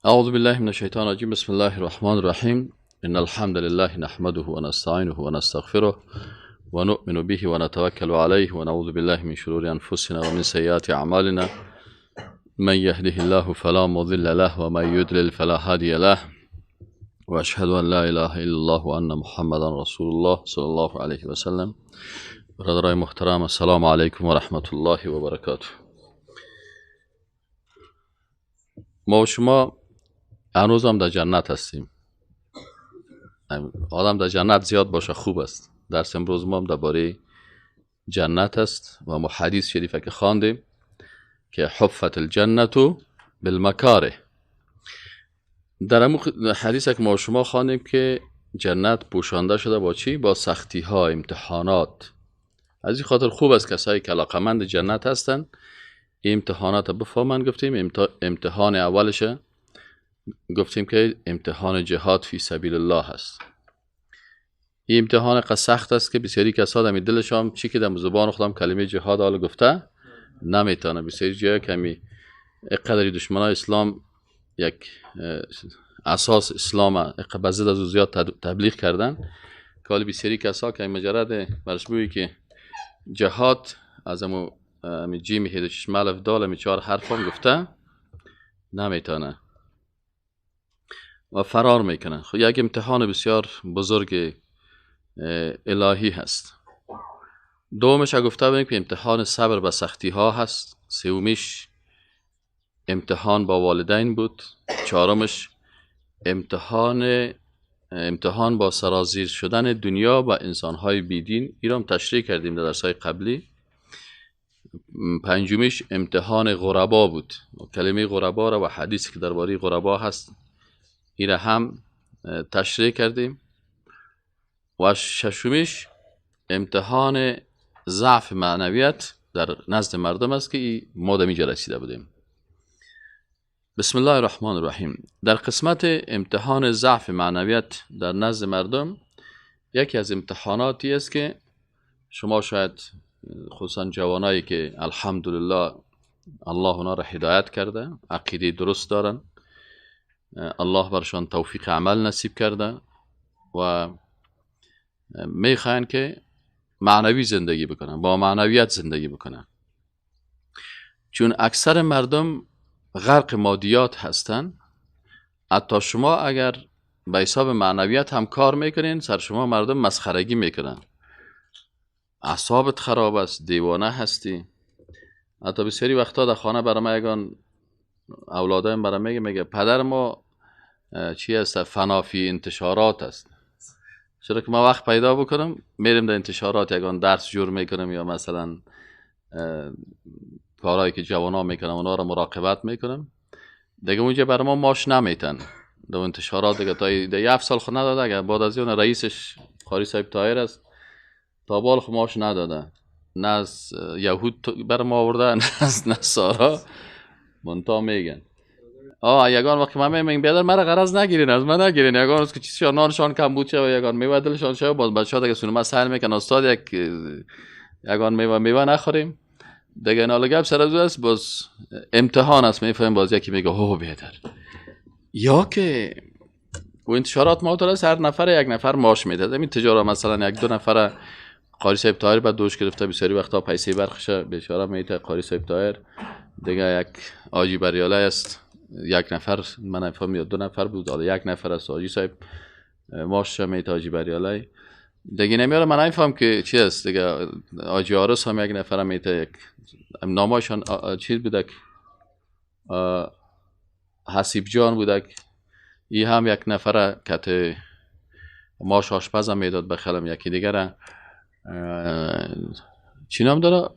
اعوذ بالله من الشیطان الرجیم. بسم الله الرحمن الرحیم. ان الحمد لله نحمده ونستعینه ونستغفره ونؤمن به ونتوکل علیه ونعوذ بالله من شرور انفسنا ومن سیئات اعمالنا. من يهده الله فلا مضل له ومن يضلل فلا هادي له. واشهد ان لا اله الا الله وان محمدا رسول الله صلی الله علیه و سلم. برادرای محترم، السلام علیکم و رحمت الله و برکاته. ما و شما هنوز هم در جنت هستیم. آدم در جنت زیاد باشه خوب است. درس امروز ما هم درباره جنت است و ما حدیث شریفه که خواندیم که حفت الجنت بالمکاره. در حدیث که ما شما خواندیم که جنت پوشانده شده با چی؟ با سختی ها، امتحانات. از این خاطر خوب است کسایی که علاقمند جنت هستند امتحانات بفهمن. گفتیم امتحان اولشه، گفتیم که امتحان جهاد فی سبیل الله هست. این امتحان قد سخت است که بسیاری کسا در دلشان چی که در زبان خودم کلمه جهاد حالا گفته نمیتونه. بسیاری جای کمی قدری دشمنای اسلام یک اساس اسلام بزد از زیاد تبلیغ کردن که حالا بسیاری کسا که مجرد برش بویی که جهاد از امو جیم هید چشم الف دال امی چهار حرف هم گفته نمیتونه و فرار میکنه. خب یک امتحان بسیار بزرگ الهی هست. دومش گفته بودیم که امتحان صبر به سختی ها هست. سومیش امتحان با والدین بود. چهارمش امتحان با سرازیر شدن دنیا و انسانهای بیدین. این را هم تشریح کردیم در درس‌های قبلی. پنجمیش امتحان غربا بود. کلمه غربا را و حدیثی که درباره غربا هست این را هم تشریح کردیم. و ششمیش امتحان ضعف معنویت در نزد مردم است که ما در اینجا رسیده بودیم. بسم الله الرحمن الرحیم. در قسمت امتحان ضعف معنویت در نزد مردم یکی از امتحاناتی است که شما شاید خصوصا جوانایی که الحمدلله الله اونا را هدایت کرده، عقیده درست دارن، الله برشان توفیق عمل نصیب کرده و میخواین که معنوی زندگی بکنن، با معنویت زندگی بکنن. چون اکثر مردم غرق مادیات هستن، حتی شما اگر به حساب معنویت هم کار میکنین سر شما مردم مسخرگی میکنن. اعصابت خراب است، دیوانه هستی. حتی بسیاری وقتا در خانه برای ما یگان اولادایم برای میگه، میگه پدر ما چی است؟ فنافی انتشارات است. چرا که ما وقت پیدا بکنم میریم در انتشارات یگان درس جور میکنم یا مثلا کارهایی که جوانا میکنم اونا رو مراقبت میکنم. دیگه اونجا برای ما ماش نمیتن در انتشارات دیگه. تا دیگه 7 سال خود نداده. اگر بعد از اون رئیسش قاری صاحب طاهر است تا بال خود ماش نداده، نه از یهود بر ما آورده نه از نصارا. منتا میگن یگان وقت من میگم بیادر مرا غرض نگیرین، از من نگیرین. یگان روز که چیزی نانشان کم بود چه و یگان میوه دلشان شه، باز بچه‌ها دیگه سونما سهل میکنن استاد یک یگان میوه نخوریم دیگه. ناله گپ سر از است، باز امتحان است. میفهمیم باز یکی میگه هو بیادر یا که و انتشارات ما است، هر نفر یک نفر ماش میده. همین تجارت مثلا یک دو نفر قاری صاحب طاهر بعد دوش گرفته، بسیاری وقتا پیسه برخش بیچاره میته قاری صاحب طاهر. دیگه یک آجی بریاله است، یک نفر من نفهم یا دو نفر بود، حالا یک نفر است آجی صاحب ماش میته آجی بریاله. دیگه نمیاره من نفهم که چی است. دیگه آجی آرس هم یک نفر میته، یک ناماشان چیز بودک، حسیب جان بودک، ای هم یک نفر کت ماش آشپز هم میداد بخلم. یکی دیگر چی نام داره؟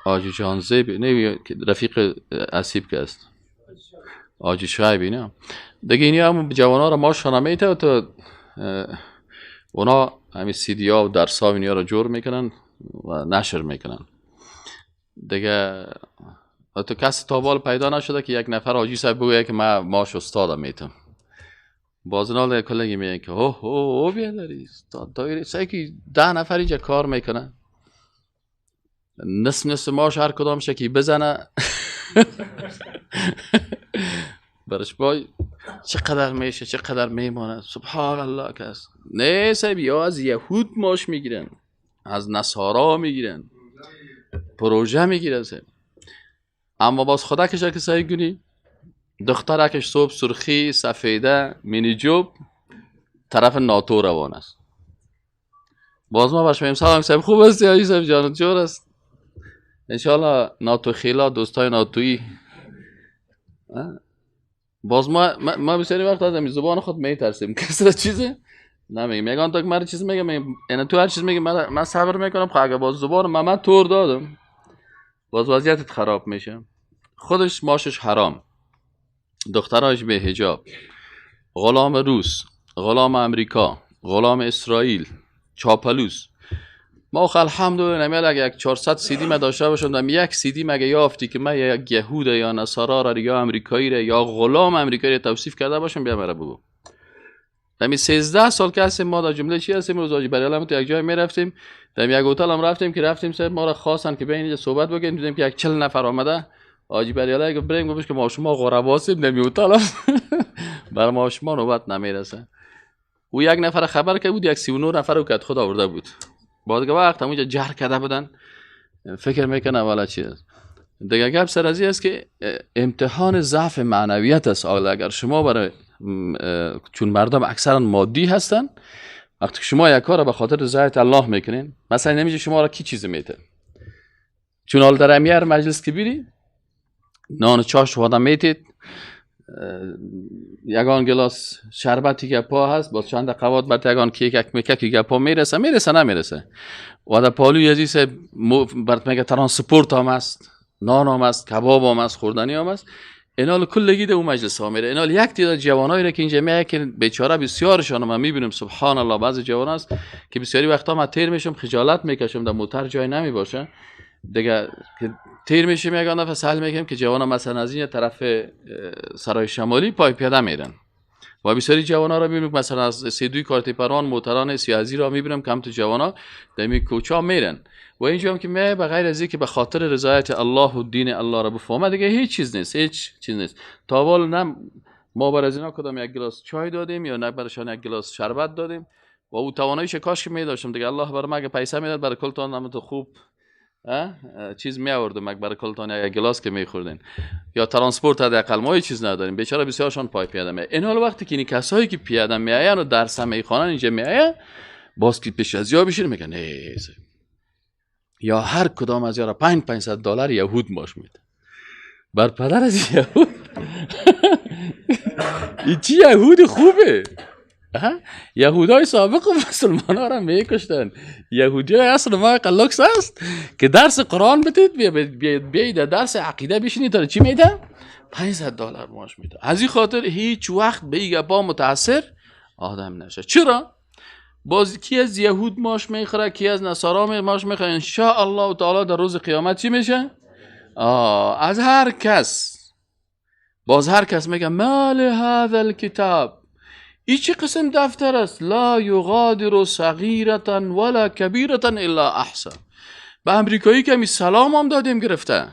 آجی جان زیب، نه رفیق اسیب که است، آجی شعیب. نه دیگه اینی هم جوانا را ماش نمیته و تو اونا همین سی دی ها و درس ها اینیا را جور میکنن و نشر میکنن دیگه. تو کس تا بال پیدا نشده که یک نفر آجی صاحب بگویه که من ماش استادم میتم. باز نال کلگی میگه که هو هو هو بیادری استاد سعی که 10 نفر اینجا کار میکنن، نصف نصف ماش هر کدامش که بزنه. برش بای چقدر میشه، چقدر میمانه. سبحان الله کس نه صاحب، یا از یهود ماش میگیرن، از نصارا میگیرن، پروژه میگیرن صاحب. اما باز خدا که سعی کنی دخترکش صبح سرخی سفیده مینی جوب طرف ناتو روان است. باز ما برش میگیم سلام صاحب، خوب است یا صاحب جان جور است؟ انشالله ناتو خیلا دوستای ناتویی. باز ما بسیاری وقت از زبان خود میترسیم، کسی را چیزی نمیگیم. یگان تا که من چیز میگم، یعنی تو هر چیز میگی من صبر میکنم. خب اگه باز زبان من تور دادم، باز وضعیتت خراب میشه. خودش ماشش حرام، دخترایش به حجاب، غلام روس، غلام امریکا، غلام اسرائیل، چاپلوس. ما خب الحمدلله نمیاد اگه یک 400 سیدی ما داشته باشم، دم یک سیدی مگه یافتی که من یک یهود یا نصارا را یا امریکایی را یا غلام امریکایی را توصیف کرده باشم، بیا مرا بگو. دمی 13 سال که هستیم ما در جمله چی هستیم؟ روز حاجی بریال تو یک جای میرفتیم، دم یک هتل هم رفتیم که رفتیم سر ما را خواستن که بیاین اینجا صحبت بکنیم. دیدیم که یک 40 نفر آمده. حاجی بریال گفت بریم، گفتش که ما شما غربا هستیم، دمی هتل بر ما شما نوبت نمیرسه. او یک نفر خبر که بود، یک 39 نفر رو که خود آورده بود. بعد که وقت همونجا جهر کرده بودن، فکر میکنه والا چی است. دیگه گپ سر از این است که امتحان ضعف معنویت است. اگر شما برای چون مردم اکثرا مادی هستن، وقتی که شما یک کار را به خاطر رضایت الله میکنین، مثلا نمیشه شما را کی چیز میته. چون حال در امیر مجلس که بیری نان چاش آدم میتید، یگان گلاس شربتی گپا هست، با چند قوات بعد یگان کیک میککی گپا میرسه، میرسه نمیرسه. و در پالوی عزیز برات میگه ترانسپورت هم است، نان هم است، کباب هم است، خوردنی هم است. اینال کلگی ده اون مجلس ها میره. اینال یک تعداد جوانایی را که اینجا میاد که بیچاره بسیارشان من میبینم، سبحان الله، بعضی جوان است که بسیاری وقتا من تیر میشم، خجالت میکشم، در موتر جای نمیباشه دیگه، که تیر میشیم یگان دفعه سهل میگیم که جوانا مثلا از این طرف سرای شمالی پای پیاده میرن. و بسیاری جوانا را میبینم مثلا از سیدوی کارتی پروان موتران سیازی را میبینم که هم تو جوانا در می کوچا میرن. و اینجا هم که می به غیر از اینکه به خاطر رضایت الله و دین الله را بفهمه دیگه هیچ چیز نیست، هیچ چیز نیست. تا حال نه ما بر از اینا کدام یک گلاس چای دادیم یا نه برشان یک گلاس شربت دادیم. و او تواناییش کاش که می داشتم دیگه، الله بر ما اگه پیسه میداد برای کلتان هم تو خوب چیز می آوردم، اگه برای کلتان یک گلاس که می خوردین یا ترانسپورت حداقل ما هیچ چیز نداریم. بیچاره بسیارشان پای پیاده می. این حال وقتی که این کسایی که پیاده میآیند و درس میخوانن اینجا میآیند، باز که پیش از یا بشین میگن نه، یا هر کدام از یارا $500 یهود ماش میده بر پدر از یهود. این چی یهود خوبه؟ یهودای سابق مسلمان ها را میکشتن. یهودی های اصل ما لوکس است که درس قرآن بدید، بیاید درس عقیده بشینید، تا چی میده؟ $500 ماش میده. از این خاطر هیچ وقت به این گپا متاثر آدم نشه. چرا؟ باز کی از یهود ماش میخوره، کی از نصارا ماش میخوره، ان شاء الله تعالی در روز قیامت چی میشه؟ از هر کس، باز هر کس میگه ما لهذا الکتاب، این چه قسم دفتر است؟ لا یغادر صغیرة ولا کبیرة الا احصا. به امریکایی که می سلام هم دادیم گرفته،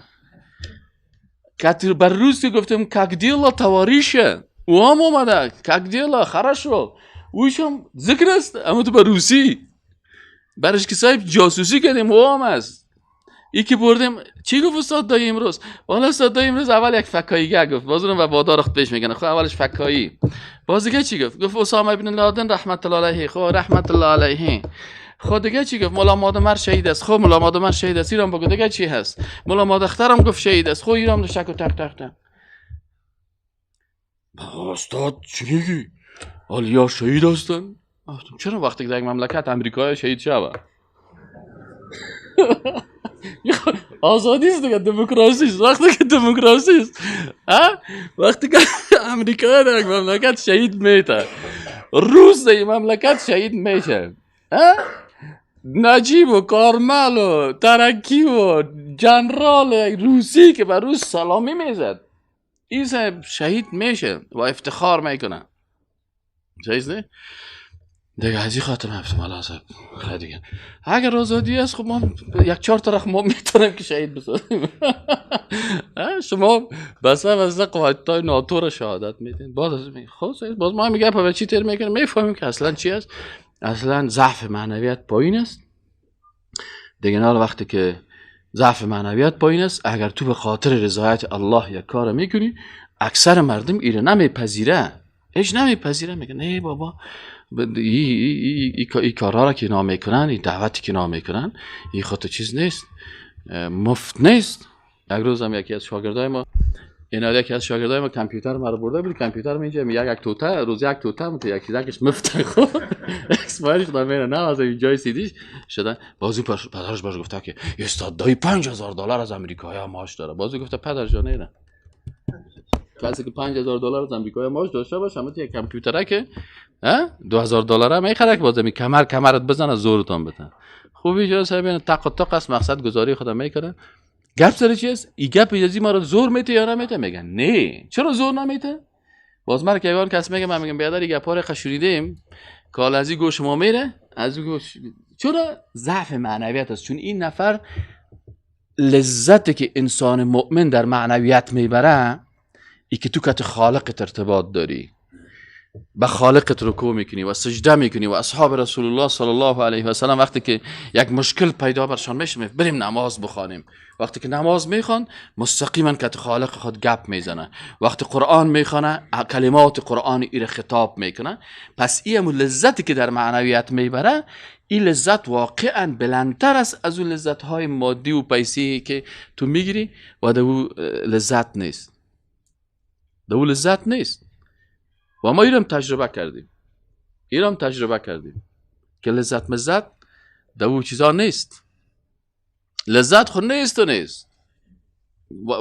بر روز که گفتیم как дела товарищи، او هم اومده как дела хорошо، اوش هم ذکر است، اما تو به روسی برش که صاحب جاسوسی کردیم او هم است. ای که بردیم چی گفت استاد دایی امروز؟ والا استاد دایی امروز اول یک فکایی گفت، باز اونم و بادارخت پیش میکنه. خب اولش فکایی، باز دیگه چی گفت؟ گفت اسامه بن لادن رحمت الله علیه. خب رحمت الله علیه. خب دیگه چی گفت؟ مولا مادمر شهید است. خب مولا مادمر شهید است. ایران بگو دیگه چی هست؟ مولا مادخترم گفت شهید است. خب ایران شک و تق تق تق. استاد چی میگی؟ آلیا شهید هستن؟ چرا وقتی که در مملکت امریکای شهید شوه؟ آزادی است دیگه، دموکراسی است. وقتی که دموکراسی است، وقتی که امریکا در یک مملکت شهید میته، روس در مملکت شهید میشه، نجیب و کارمل و ترکی و جنرال روسی که بر روس سلامی میزد، این شهید میشه و افتخار میکنه. چیز نه؟ دیگه از این خاطر من الله صاحب خیلی دیگه اگر آزادی است خب ما یک 4 طرف ما میتونیم که شهید بسازیم. شما بس واسه قوت‌های ناتو رو شهادت میدین. باز خب باز ما میگه پا چی تیر میکنیم، میفهمیم که اصلا چی است. اصلا ضعف معنویت پایین است دیگه. نه وقتی که ضعف معنویت پایین است، اگر تو به خاطر رضایت الله یک کار میکنی، اکثر مردم ایره نمیپذیره، هیچ نمیپذیره. میگه نه بابا ای کارها را که اینا میکنن، این دعوتی که اینا میکنن، این خود چیز نیست، مفت نیست. یک روز هم یکی از شاگردای ما، اینا یکی از شاگردای ما کامپیوتر ما رو برده بود، کامپیوتر ما اینجا یک توته روز یک توته مت یک چیزکش مفت خود expire شده میره، نه از اینجای سیدیش شده. بازی پدرش باش گفته که استاد دای $5000 از امریکایا معاش داره. بازی گفته پدر جان نه، کسی که $5000 از امریکا معاش داشته باشه، همه یک کامپیوتره که $2000 میخره که بازم کمر کمرت بزنه زورتان بتن. خوب اینجا صاحب این تق و تق است، مقصد گذاری خودم میکنه. گپ سر چی است؟ این گپ اجازی ما رو زور میته یا نمیته؟ میگن نه. چرا زور نمیته؟ باز مرا که یگان کس میگه، من میگم بیادر این گپا رو خشوریدیم که از این گوش ما میره از این گوش. چرا؟ ضعف معنویت است. چون این نفر لذتی که انسان مؤمن در معنویت میبره، ای که تو کت خالقت ارتباط داری، به خالقت رکوع میکنی و سجده میکنی و اصحاب رسول الله صلی الله علیه و سلم وقتی که یک مشکل پیدا برشان میشه بریم نماز بخوانیم، وقتی که نماز میخوان مستقیما کت خالق خود گپ میزنه، وقتی قرآن میخوانه کلمات قرآن ایره خطاب میکنه. پس این لذتی که در معنویت میبره، این لذت واقعا بلندتر است از اون لذت های مادی و پیسی که تو میگیری و دو لذت نیست، دو لذت نیست. و ما ایرم تجربه کردیم، ایرم تجربه کردیم که لذت مزد دو چیزا نیست، لذت خود نیست و نیست.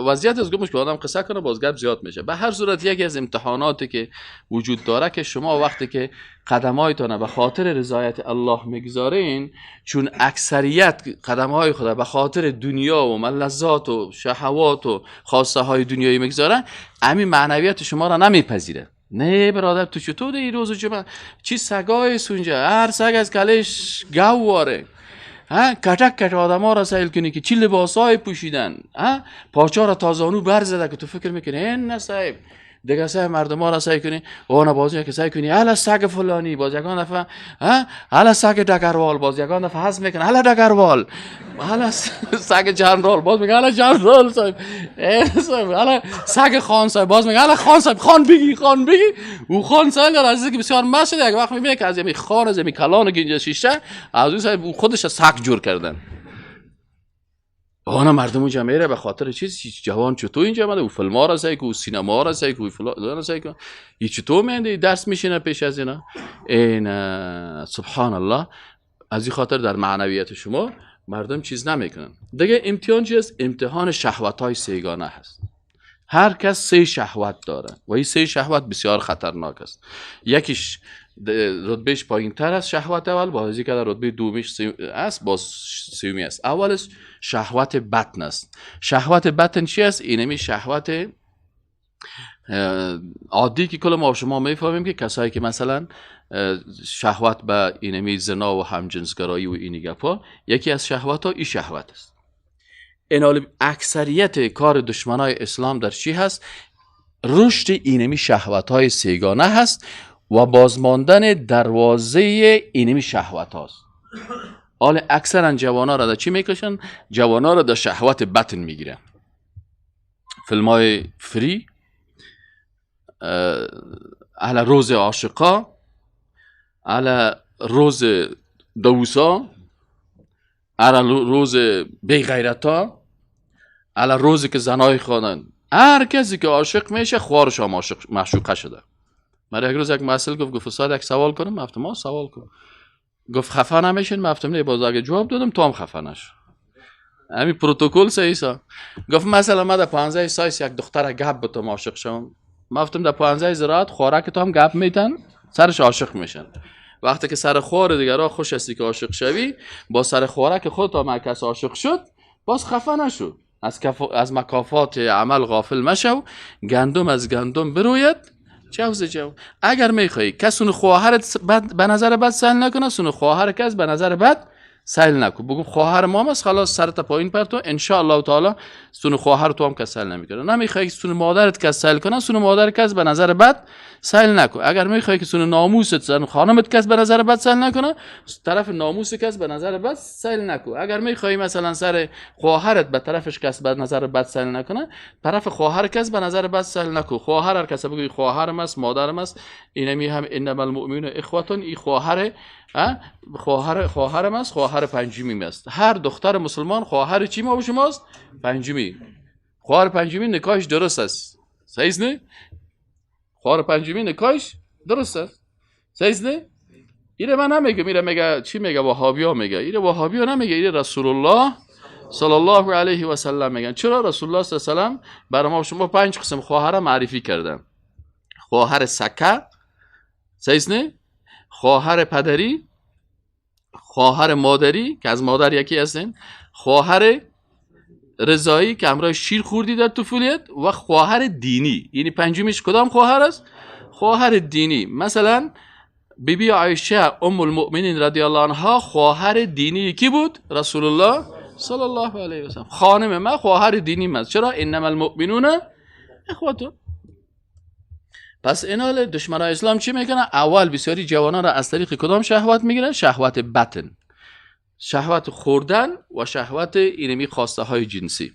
وضعیت از گمش که آدم قصه کنه باز گپ زیاد میشه. به هر صورت یکی از امتحاناتی که وجود داره که شما وقتی که قدمایتان به خاطر رضایت الله میگذارین، چون اکثریت قدمهای خود به خاطر دنیا و ملذات و شهوات و خواسته های دنیایی میگذارن، همین معنویت شما را نمیپذیره. نه برادر تو چطور این روز جمعه چی سگای سونجا، هر سگ از کلش گواره، ها کتک کت آدم ها را سیل کنی که چی لباس های پوشیدن، ها پاچا را تازانو برزده که تو فکر میکنی این نه صاحب دیگه صاحب مردم ها را سیل کنی و آنها بازی که سیل کنی هلا سگ فلانی، باز یکان دفعه ها هلا سگ دگروال، باز یکان دفعه حس میکنه هلا دگروال، هلا سگ جنرال، باز میگه هلا جنرال صاحب، صاحب هلا سگ خان صاحب، باز میگه هلا خان صاحب، خان بگی خان بگی. او خان صاحب از که بسیار مست شده، یک وقت میبینه که از یمی خان از یمی کلان که اینجا شیشته از اون صاحب خودش سگ جور کردن. آنها مردم اونجا میره به خاطر چیز جوان چطور اینجا آمده، او فیلم ها را سعی کو، سینما را سعی کو، فلان را سعی کو، این چطور میانده درس میشینه پیش از اینا. این سبحان الله. از این خاطر در معنویت شما مردم چیز نمیکنن دیگه. امتحان چی است؟ امتحان شهوت های سه‌گانه هست. هر کس 3 شهوت داره و این 3 شهوت بسیار خطرناک است. یکیش رتبهش پایین تر از شهوت اول، با که در رتبه دومیش است، باز سومی است. اولش شهوت بطن است. شهوت بطن چی است؟ اینمی شهوت عادی که کل ما شما میفهمیم که کسایی که مثلا شهوت به اینمی زنا و همجنسگرایی و اینی گپا، یکی از شهوت ها این شهوت است. این اکثریت کار دشمنای اسلام در چی هست؟ رشد اینمی شهوت های سه‌گانه هست و بازماندن دروازه اینمی شهوت هاست. حال اکثرا جوانا را در چی میکشن؟ جوانا را در شهوت بطن میگیرن. فیلم های فری، اهل روز عاشقا، اهل روز دوسا، اهل روز بیغیرتا، اهل روزی که زنای خوانن. هر کسی که عاشق میشه خوارش هم عاشق معشوقه شده. من یک روز یک مسئله گفت استاد یک سوال کنم، گفتم ما سوال کن. گفت خفه نمیشین؟ گفتم نه، باز اگه جواب دادم تو هم خفه نشو. همین پروتکل سیسا. گفت مثلا ما در 15 سایس یک دختر گپ بتم عاشق شم. گفتم در 15 زراعت خوراک تو هم گپ میتن سرش عاشق میشن. وقتی که سر خوار دیگرا خوش هستی که عاشق شوی، با سر خوراک خودت هم کس عاشق شد باز خفه نشو. از مکافات عمل غافل مشو، گندم از گندم بروید جو ز جو. اگر میخوای کس خواهرت به نظر بد سیل نکنه، سون خواهر کس به نظر بد سیل نکن. بگو خواهر ما است، خلاص سرت پایین پرتو، ان شاء الله تعالی سون خواهر تو هم کس سیل نمیکنه. نمیخوای سون مادرت کس سیل کنه، سون مادر کس به نظر بد سیل نکن. اگر میخوای که سون ناموست، سون خانمت کس به نظر بد سیل نکنه، طرف ناموس کس به نظر بد سیل نکن. اگر میخوای مثلا سر خواهرت به طرفش کس به نظر بد سیل نکنه، طرف خواهر کس به نظر بد سیل نکن. خواهر هر کس بگوی خواهرم است، مادرم است، اینمی هم انما المؤمنون اخوتون، این خواهر خواهرم است، خواهر پنجمی است. هر دختر مسلمان خواهر چی ما و شماست؟ پنجمی. خواهر پنجمی نکاحش درست است، صحیح نه؟ خواهر پنجمی نکاحش درست است، صحیح نه؟ ایره من نمیگم، ایره میگه چی میگه؟ وهابیا میگه. ایره وهابیا نمیگه، ایره رسول الله صلی الله علیه و سلم میگن. چرا رسول الله صلی الله علیه و سلم برای ما شما 5 قسم خواهر معرفی کردن؟ خواهر سکه، صحیح نه؟ خواهر پدری، خواهر مادری که از مادر یکی هستین، خواهر رضایی که همراه شیر خوردی در طفولیت، و خواهر دینی. یعنی پنجمیش کدام خواهر است؟ خواهر دینی. مثلا بیبی عایشه ام المؤمنین رضی الله عنها خواهر دینی کی بود؟ رسول الله صلی الله علیه و سلم. خانم ما خواهر دینی ما. چرا؟ انما المؤمنون اخوتون. پس این حال دشمنای اسلام چی میکنن؟ اول بسیاری جوانان را از طریق کدام شهوت میگیرن؟ شهوت بطن، شهوت خوردن و شهوت اینمی خواسته های جنسی.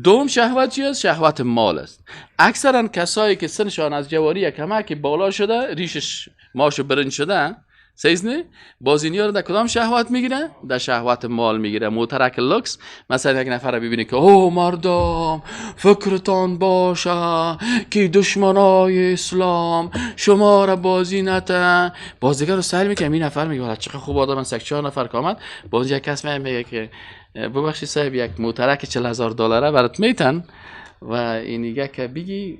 دوم شهوت چی است؟ شهوت مال است. اکثرا کسایی که سنشان از جوانی یکمک بالا شده، ریشش ماش برنج شده، صحیح نه؟ باز اینیا رو در کدام شهوت میگیره؟ در شهوت مال میگیره. موترک لوکس. مثلا یک نفر رو ببینی که او مردم فکرتان باشه که دشمنای اسلام شما را بازی نته. باز دیگه رو سهل میکنه. این نفر میگه والا چقدر خوب آدم، سه چهار نفر که آمد. باز یک کس میگه که ببخشید صاحب، یک موترک 40,000 دلاره برات میتن و این دیگه که بگی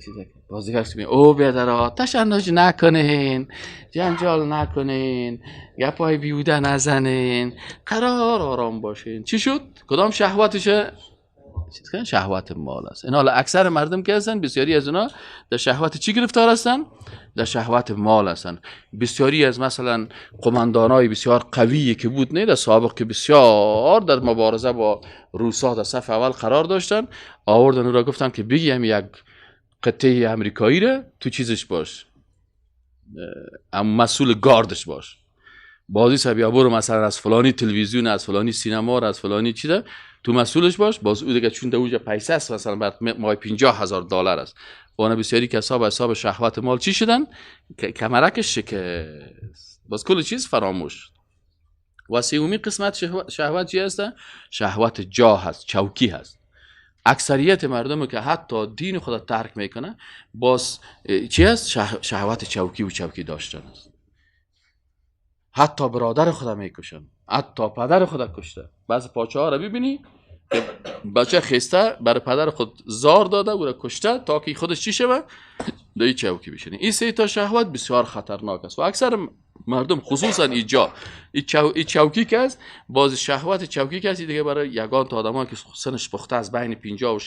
چیزا باز دیگه میگه او بیادرها تشنج نکنین، جنجال نکنین، گپای بیوده نزنین، قرار آرام باشین. چی شد؟ کدام شهوتشه؟ شهوت مال است. این حالا اکثر مردم که هستن، بسیاری از اونا در شهوت چی گرفتار هستن؟ در شهوت مال هستن. بسیاری از مثلا قماندانای بسیار قوی که بود، نه در سابق، که بسیار در مبارزه با روسا در صف اول قرار داشتن، آوردن او را گفتن که بگی هم یک قطعه امریکایی را تو چیزش باش، مسئول گاردش باش. بازی صاحب برو مثلا از فلانی تلویزیون، از فلانی سینما، از فلانی چیزه تو مسئولش باش. باز او دیگه چون در اونجا پیسه است، مثلا بعد مای 50,000 دلار است. وانا بسیاری کسا به حساب شهوت مال چی شدن؟ کمرکش شکست. باز کل چیز فراموش شد. و سومی قسمت شهوت چی هست؟ شهوت جاه هست، چوکی هست. اکثریت مردم که حتی دین خود ترک میکنه، باز چی هست؟ شهوت چوکی و چوکی داشتن است. حتی برادر خود میکشن، حتی پدر خود کشته. بعض پاچه ها را ببینی که بچه خسته برای پدر خود زار داده، او را کشته تا که خودش چی شوه؟ در چوکی بشینه. این سه تا شهوت بسیار خطرناک است و اکثر مردم خصوصا اینجا این چوکی که است، باز شهوت چوکی که است دیگه برای یگان تا آدمان که سنش پخته از بین 50 و 60،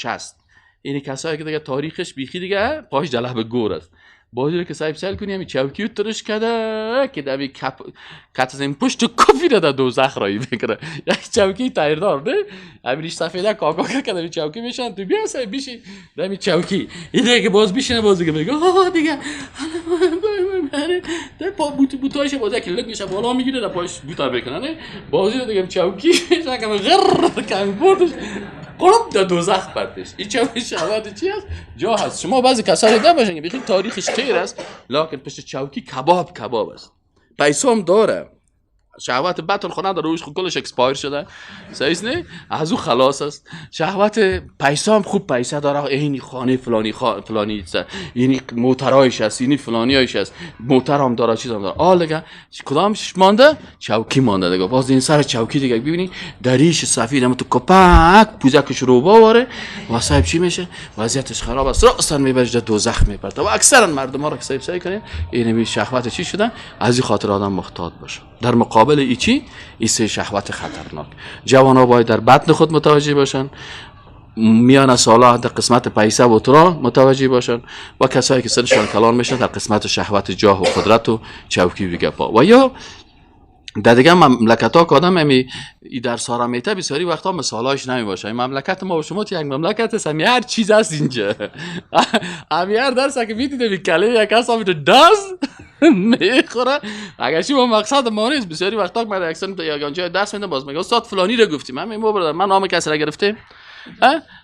این کسایی که دیگه تاریخش بیخی دیگه پاش دله به گور است. بازی رو که صاحب سیل کنی همین چوکی رو ترش کرده که دمی کپ کت از این پشت کفی را در دوزخ رایی بکنه. یک چوکی تایردار نه همین ریش سفیده کاکا که دمی چوکی میشن تو بیا صاحب بیشی دمی چوکی این دیگه باز بیشینه، باز دیگه میگه آه دیگه در پا بوتایش باز یک لنگش بالا میگیره در پاش بوتا بکنه نه بازی رو دیگه چوکی میشه که غر کم بردش قرب در دوزخ پرتش. این چوکی شهوت چی هست؟ جا هست. شما بعضی کسایی دیده باشین که بخیر تاریخش خیر است، لکن پشت چوکی کباب کباب است، پیسه هم داره، شهوت بطن خونه داره، روش خود کلش expire شده، صحیح نه؟ از او خلاص است. شهوت پیسه هم خوب پیسه داره، اینی خانه فلانی فلانی، اینی موترایش است، اینی فلانیایش است، موتر هم داره، چیز هم داره. آ دیگه کدامش مانده؟ چوکی مانده دیگه. باز این سر چوکی دیگه ببینی دریش سفید هم تو کپک پوزکش رو باوره و صاحب چی میشه؟ وضعیتش خراب است، راسا میبرش در دوزخ میپرده. و اکثرا مردم ها را که صاحب سعی کنین اینمی شهوت چی شدن؟ از این خاطر آدم محتاط باشه. در مقابل ای چی؟ ای سه شهوت خطرناک. جوان ها باید در بطن خود متوجه باشن، میان سالا در قسمت پیسه و ترا متوجه باشن و کسایی که سنشان کلان میشن در قسمت شهوت جاه و قدرت و چوکی و گپا. و یا در دیگه مملکت ها که آدم همی ای درس ها را میته بسیاری وقتا مثالایش نمی باشه. این مملکت ما و شما یک مملکت است، همی هر چیز هست اینجا، همی هر درس که میدیده بی کله یک کس همی دست میخوره. اگرچه با مقصد ما نیست، بسیاری وقتا که من یک سن یا جای درس میدم باز میگه استاد فلانی رو گفتیم، من میگم من نام کسی را گرفتیم،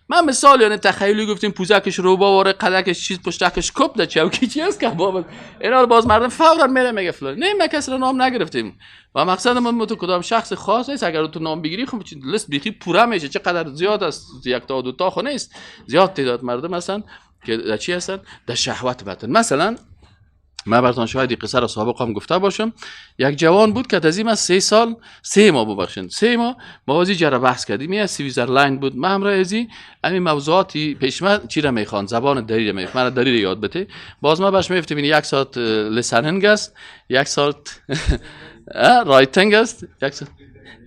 من مثال یعنی تخیلی گفتیم پوزکش رو باوره قدکش چیز پشتکش کپ ده چوکی چی است که بابا اینا رو باز مردم فورا میره میگه فلان. نه ما کسی رو نام نگرفتیم و مقصد من تو کدام شخص خاص نیست. اگر تو نام بگیری خب لیست بیخی پوره میشه، چقدر زیاد است، یک تا دو تا خو نیست، زیاد تعداد مردم هستن که در چی هستن؟ در شهوت بطن. مثلا من براتون شاید قصه را سابق هم گفته باشم. یک جوان بود که از 3 سال 3 ماه ببخشید 3 ماه ما ازی جره بحث کردیم، از سویزرلند بود. من همراه ازی همین موضوعاتی پیش من چی را میخوان، زبان دری را میخوان، من دری را یاد بده. باز ما باش میفتیم یک ساعت listening است، یک ساعت writing است، یک ساعت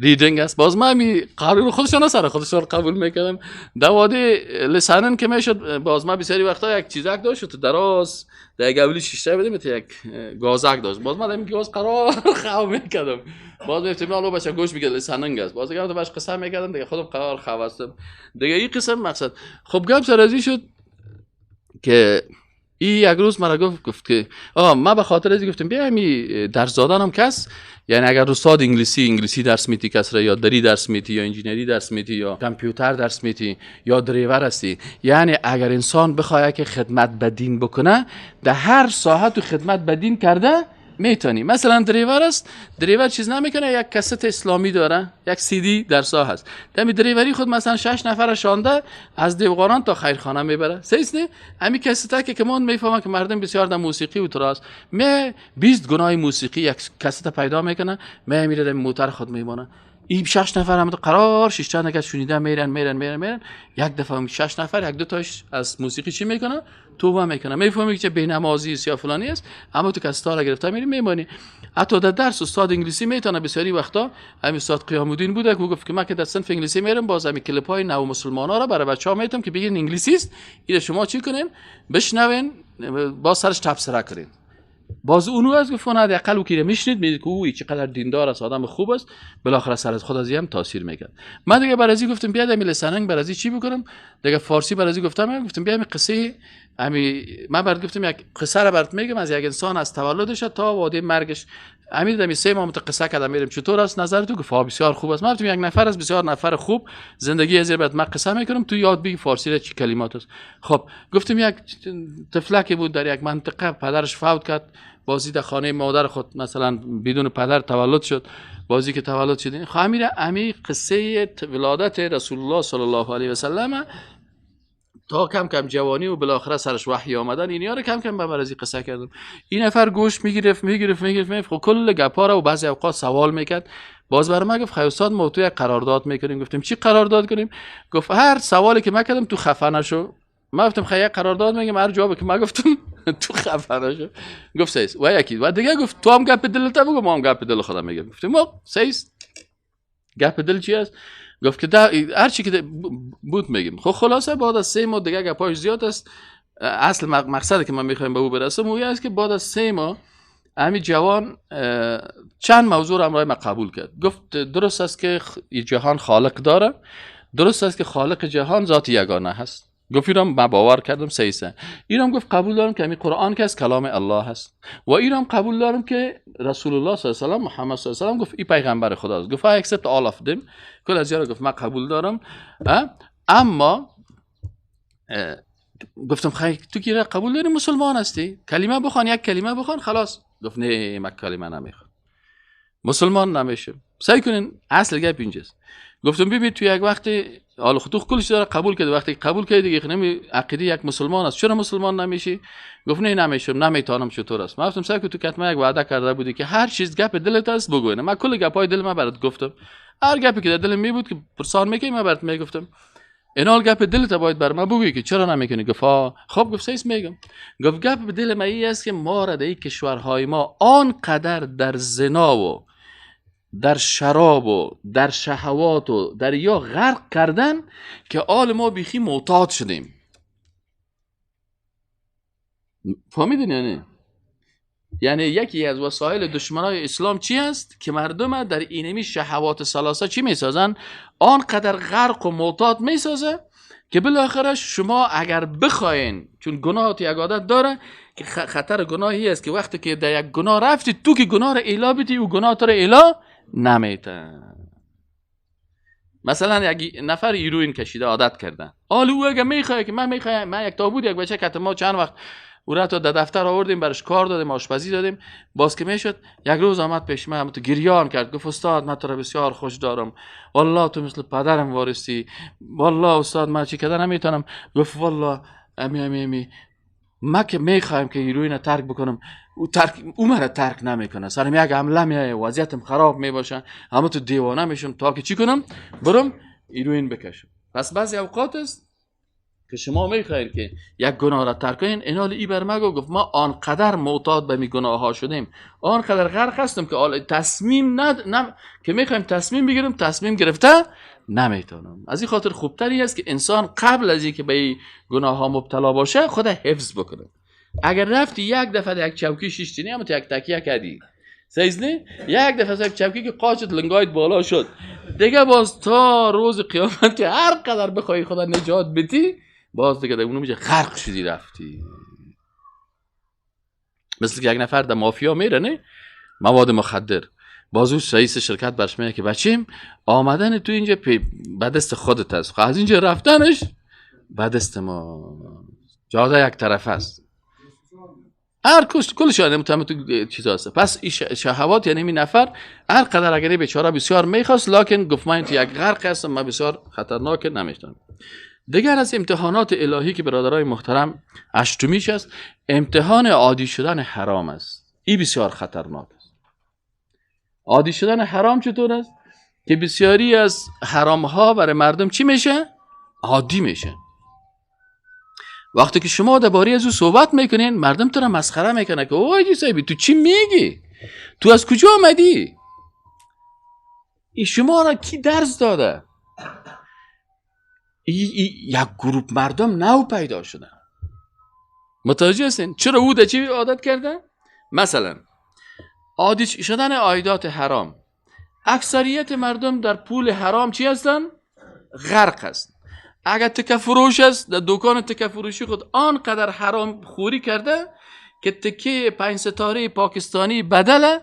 reading است. باز ما می قرار خودشان سر خودشان قبول میکردم. دوادی listening که میشد باز ما بسیاری وقتا یک چیزک داشت تو دراز در یک اولی شیشته بدیم یک گازک داشت، باز ما دیم گاز قرار خو میکردم. باز میفتیم الو بچه گوش میگه listening است، باز دیگه باش قسم میکردم دیگه خودم قرار خو هستم دیگه. این قسم مقصد خب گپ سر ازی شد که ای یک روز مرا گفت که ما به خاطر از گفتم بیا می درس دادنم کس، یعنی اگر استاد انگلیسی درس میتی کس را، یا دری درس میتی، یا انجینری درس میتی، یا کامپیوتر درس میتی، یا دریور هستی، یعنی اگر انسان بخواد که خدمت به دین بکنه در هر ساحه تو خدمت به دین کرده میتونی. مثلا دریور است، دریور چیز نمیکنه، یک کست اسلامی داره، یک سی دی در ساحه هست، دمی دریوری خود مثلا 6 نفر شانده از دیوغاران تا خیرخانه میبره. سیس نه همین کست که من میفهمم که مردم بسیار در موسیقی و تراس می 20 گناه موسیقی یک کست پیدا میکنه، می میره در موتر خود میمونه. این 6 نفر هم قرار 6 تا کس شنیده میرن میرن میرن میرن، یک دفعه 6 نفر یک دو تاش از موسیقی چی میکنه؟ توبه میکنه. میفهمی که بی‌نمازی است یا فلانی است، اما تو کستا را گرفته میری میمانی. حتی در درس استاد انگلیسی میتونه بسیاری وقتا، همین استاد قیام الدین بوده که گفت که من که در صنف انگلیسی میرم باز همین کلیپ های نو مسلمانا را برای بچه‌ها میتم که بگین انگلیسی است، اینو شما چی کنین؟ بشنوین، باز سرش تبصره کنین. باز اونو از گفت نه حداقل او که میشنید میدید که او چقدر دیندار است، آدم خوب است، بالاخره سر از خود از هم تاثیر میکرد. من دیگه برازی گفتم بیا دمی listening برازی چی بکنم دیگه، فارسی برازی گفتم، گفتم بیا می قصه امی من برات گفتم یک قصه را برات میگم از یک انسان از تولدش تا واده مرگش. امیر دمی 3 ماه قصه کردم میرم چطور است نظر تو؟ گفت بسیار خوب است. من گفتم یک نفر از بسیار نفر خوب زندگی از برات من قصه میکنم، تو یاد بگی فارسی را چی کلمات است. خب گفتم یک طفلکی بود در یک منطقه، پدرش فوت کرد، بازی در خانه مادر خود مثلا بدون پدر تولد شد. بازی که تولد شد خب امیر امی قصه ولادت رسول الله صلی الله علیه و سلم تا کم کم جوانی و بالاخره سرش وحی آمدن، اینا رو کم کم به برازی قصه کردم. این نفر گوش میگرفت میگرفت میگرفت، خب کل گپا رو و بعضی اوقات سوال میکرد. باز برای من گفت خیلی استاد ما تو یک قرارداد میکنیم. گفتیم چی قرارداد کنیم؟ گفت هر سوالی که من کردم تو خفه نشو. من گفتم خیلی قرارداد میگم، هر جوابی که من گفتم تو خفه نشو. گفت سیس و یکی و دیگه گفت تو هم گپ دلت بگو، ما هم گپ دل خودم میگم. گفتیم ما سیس گپ دل چی است؟ گفت که هر چی که بود میگیم. خب خلاصه بعد از 3 ماه دیگه گپاش زیاد است. اصل مقصدی که من میخوایم به او برسم اون است که بعد از 3 ماه همین جوان چند موضوع را همراه ما قبول کرد. گفت درست است که جهان خالق داره، درست است که خالق جهان ذات یگانه هست. گفت ایرام من باور کردم سیسه. ایرام گفت قبول دارم که همین قرآن که از کلام الله هست، و ایرام قبول دارم که رسول الله صلی الله علیه و سلم محمد صلی الله علیه و سلم گفت این پیغمبر خداست. گفت I accept all of them. کل از یارا گفت من قبول دارم، اما گفتم خیلی تو که قبول داری مسلمان هستی، کلمه بخوان، یک کلمه بخوان خلاص. گفت نه من کلمه نمیخوام، مسلمان نمیشم. سعی کنین اصل گپ اینجاست. گفتم ببین تو یک وقتی حالا خود کلش داره قبول کرد، وقتی قبول کرد دیگه نمی عقیده یک مسلمان است، چرا مسلمان نمیشی؟ گفت نه نمیشم، نمیتونم. چطور است؟ من گفتم سعی کن تو کتمه یک وعده کرده بودی که هر چیز گپ دلت است بگو. من کل گپای دل من برات گفتم، هر گپی که در دلم می بود که پرسان میکنی من برات میگفتم. اینال گپ دلت باید بر من بگویی که چرا نمیکنی؟ گفت خب. گفت سیس میگم. گفت گپ دل من این است که ما را در کشورهای ما آنقدر در زنا و در شراب و در شهوات و در یا غرق کردن که آل ما بیخی معتاد شدیم. فهمیدین یعنی؟ یعنی یکی از وسایل دشمنای اسلام چی است؟ که مردم در اینمی شهوات ثلاثه چی میسازن؟ آنقدر غرق و معتاد میسازه که بالاخره شما اگر بخواین، چون گناه یک عادت داره که خطر گناهی است که وقتی که در یک گناه رفتی تو که گناه رو اعلا بدی او گناه تو رو اعلا نمیته. مثلا یک نفر هیروئین کشیده عادت کردن، حالا او اگه میخواد که من میخوام، من یک تابوت یک بچه که ما چند وقت او را تا در دفتر آوردیم، برش کار دادیم، آشپزی دادیم، باز که میشد یک روز آمد پیش من، تو گریان کرد، گفت استاد من تو را بسیار خوش دارم، والله تو مثل پدرم وارثی، والله استاد من چی کردن نمیتونم. گفت والله امی امی امی ما که میخوایم که هیروئین ترک بکنم، او مرا ترک نمیکنه، سرم یک حمله میایه، وضعیتم خراب میباشه، همه تو دیوانه میشم تا که چی کنم؟ برم هیروئین بکشم. پس بعضی اوقات است که شما میخواید که یک گناه را ترک کنین، اینال ای بر ما گفت ما آنقدر معتاد به می گناه ها شدیم، آنقدر غرق هستیم که تصمیم که میخوایم تصمیم بگیریم، تصمیم گرفته نمیتونم. از این خاطر خوبتری است که انسان قبل از اینکه به این گناه ها مبتلا باشه خود حفظ بکنه. اگر رفتی یک دفعه یک چوکی شیشتینی هم تو یک تکیه کردی، صحیح نه؟ یک دفعه یک چوکی که قاچت لنگایت بالا شد، دیگه باز تا روز قیامت که هر قدر بخوای خدا نجات بدی، باز دیگه در اونو میشه غرق شدی رفتی. مثل که یک نفر در مافیا میره نه، مواد مخدر، باز او رئیس شرکت برش میگه که بچیم آمدن تو اینجا به دست خودت است، از اینجا رفتنش به دست ما، جاده یک طرف است، هر کس کلش یعنی تو چیز هست. پس این شهوات یعنی این نفر هر قدر اگر بیچاره بسیار میخواست، لکن گفت من تو یک غرق هستم، من بسیار خطرناک نمیشتم. دیگر از امتحانات الهی که برادرای محترم هشتمیش است، امتحان عادی شدن حرام است. این بسیار خطرناک است. عادی شدن حرام چطور است؟ که بسیاری از حرام ها برای مردم چی میشه؟ عادی میشه. وقتی که شما درباره از او صحبت میکنین، مردم تو را مسخره میکنه که اوه جی صاحبی تو چی میگی؟ تو از کجا آمدی؟ این شما را کی درس داده؟ یک گروه مردم نو پیدا شده. متوجه هستین؟ چرا او در چی عادت کرده؟ مثلا عادی شدن عایدات حرام. اکثریت مردم در پول حرام چی هستن؟ غرق هست. اگر تکه فروش است، در دکان تکه فروشی خود آنقدر حرام خوری کرده که تکه 5 ستاره پاکستانی بدل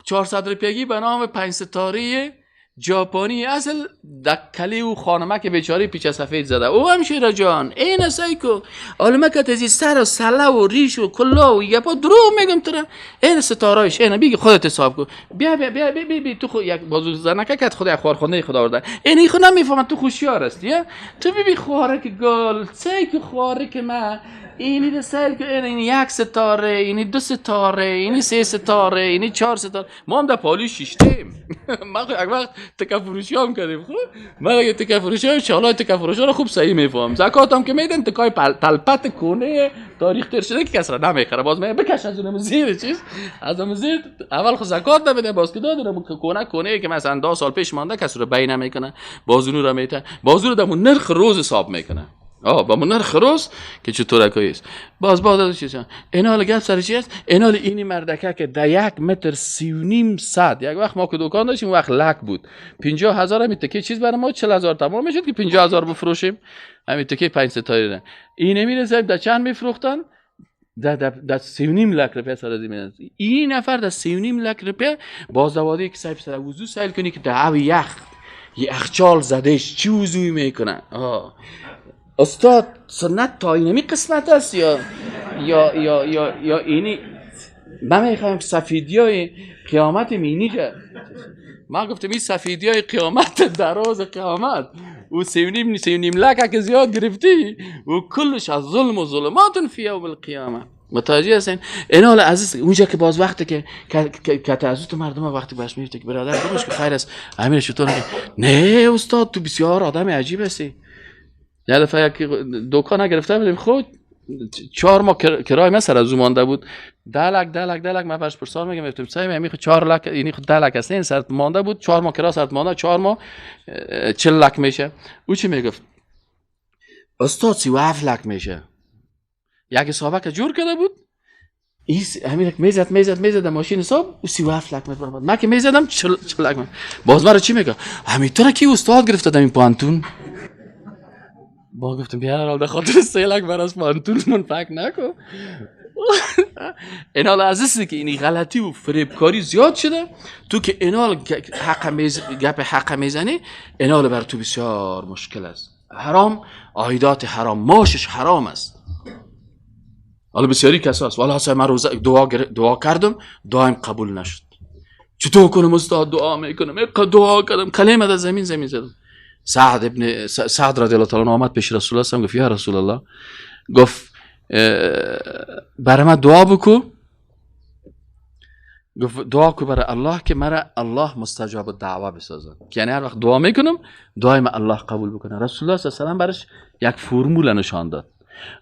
400 روپیگی به نام 5 ستاره ژاپنی اصل دکلی و خانمه که بیچاره پیچه سفید زده، او هم شیرا جان این سایکو علمه که تزی سر و سله و ریش و کلا و یپا دروغ میگم تو، این ستارهش این بیگی خودت حساب کن، بیا بیا بیا بیا بیا تو خود یک بازو زنکه کت خود یک خوارخونه خدا آورده، این خود نمیفهمم تو خوشیار هستی، تو ببین خوارک گل سایکو خوارک ما اینی ده سیل که اینی یک ستاره، اینی 2 ستاره، اینی 3 ستاره، اینی 4 ستاره. ما هم در پالی شیشتیم. ما یک وقت تکه فروشی هم کردیم. خوب من اگه تکه فروشی هم شالای تکه فروشی رو خوب صحیح میفهم. زکات هم که میدن تکای تلپت کونه تاریخ تیر شده که کس را نمیخره، باز می بکش از اونم زیر چیز از اون زیر اول خود زکات نمیده، باز که دادن کونه که مثلا 10 سال پیش مانده کس رو بی نمیکنه، باز اون رو میته، باز اون رو در نرخ روز حساب میکنه. با من نرخ روز که چطور است. باز از چیزا اینال گپ سر چی است؟ اینال اینی مردکه که در 1.30 متر یک وقت ما که دکان داشتیم وقت لک بود 50,000 همین تکه چیز برای ما 40,000 تمام میشد که 50,000 بفروشیم همین تکه 5 ستاره نه. این نمیرسه در چند میفروختن؟ در 3.5 لک روپیه سر از این. این نفر در 3.5 لک روپیه باز دوادی که سایب سر وضو سیل کنی که در او یخ یخچال زدهش چی وضوی میکنه؟ استاد سنت تا اینمی قسمت است یا یا یا یا یا اینی من میخوایم سفیدی های قیامت مینی که من گفتم این سفیدی های قیامت در روز قیامت و 3.5 لک که زیاد گرفتی و کلش از ظلم و ظلمات فی یوم القیامه. متوجه هستین؟ اینال عزیز اونجا که باز وقتی که که از تو مردم وقتی باش میفته که برادر درش که خیر است امیر چطور؟ نه استاد تو بسیار آدم عجیب هستی. یه دفعه یک دکان گرفته بودیم، خود 4 ماه کرای من سر از او مانده بود. 10 لک 10 لک 10 لک. من برش پرسان میگم گفتم صاحب همین خود 4 لک یعنی خود 10 لک است، این سرت مانده بود 4 ماه کرا سرت مانده، 4 ماه 40 لک میشه. او چی میگفت؟ استاد 37 لک میشه. یک حسابه که جور کرده بود این همین میزد میزد میزد ماشین حساب او 37 لک میبرد. من که میزدم 40 لک. باز مرا چی میگه؟ همین تو را کی استاد گرفته در این پانتون؟ با گفتم بیار به خاطر 3 لک بر از پانتون من فکر نکن. اینال عزیزی که اینی غلطی و فریبکاری زیاد شده، تو که اینال گپ حق میزنی، اینال بر تو بسیار مشکل است. حرام، عایدات حرام، ماشش حرام است. حالا بسیاری کسا هست والا من روز دعا کردم دعایم قبول نشد. چطور کنم استاد؟ دعا میکنم، دعا کردم کلمه در زمین زمین زدم. سعد رضی الله تعالی عنه آمد پیش رسول الله، گفت یا رسول الله، گفت برای من دعا بکو. گفت دعا کو برای الله که مرا الله مستجاب دعوا بسازه، یعنی هر وقت دعا میکنم دعای من الله قبول بکنه. رسول الله صلی الله علیه و سلم برش یک فرمول نشان داد،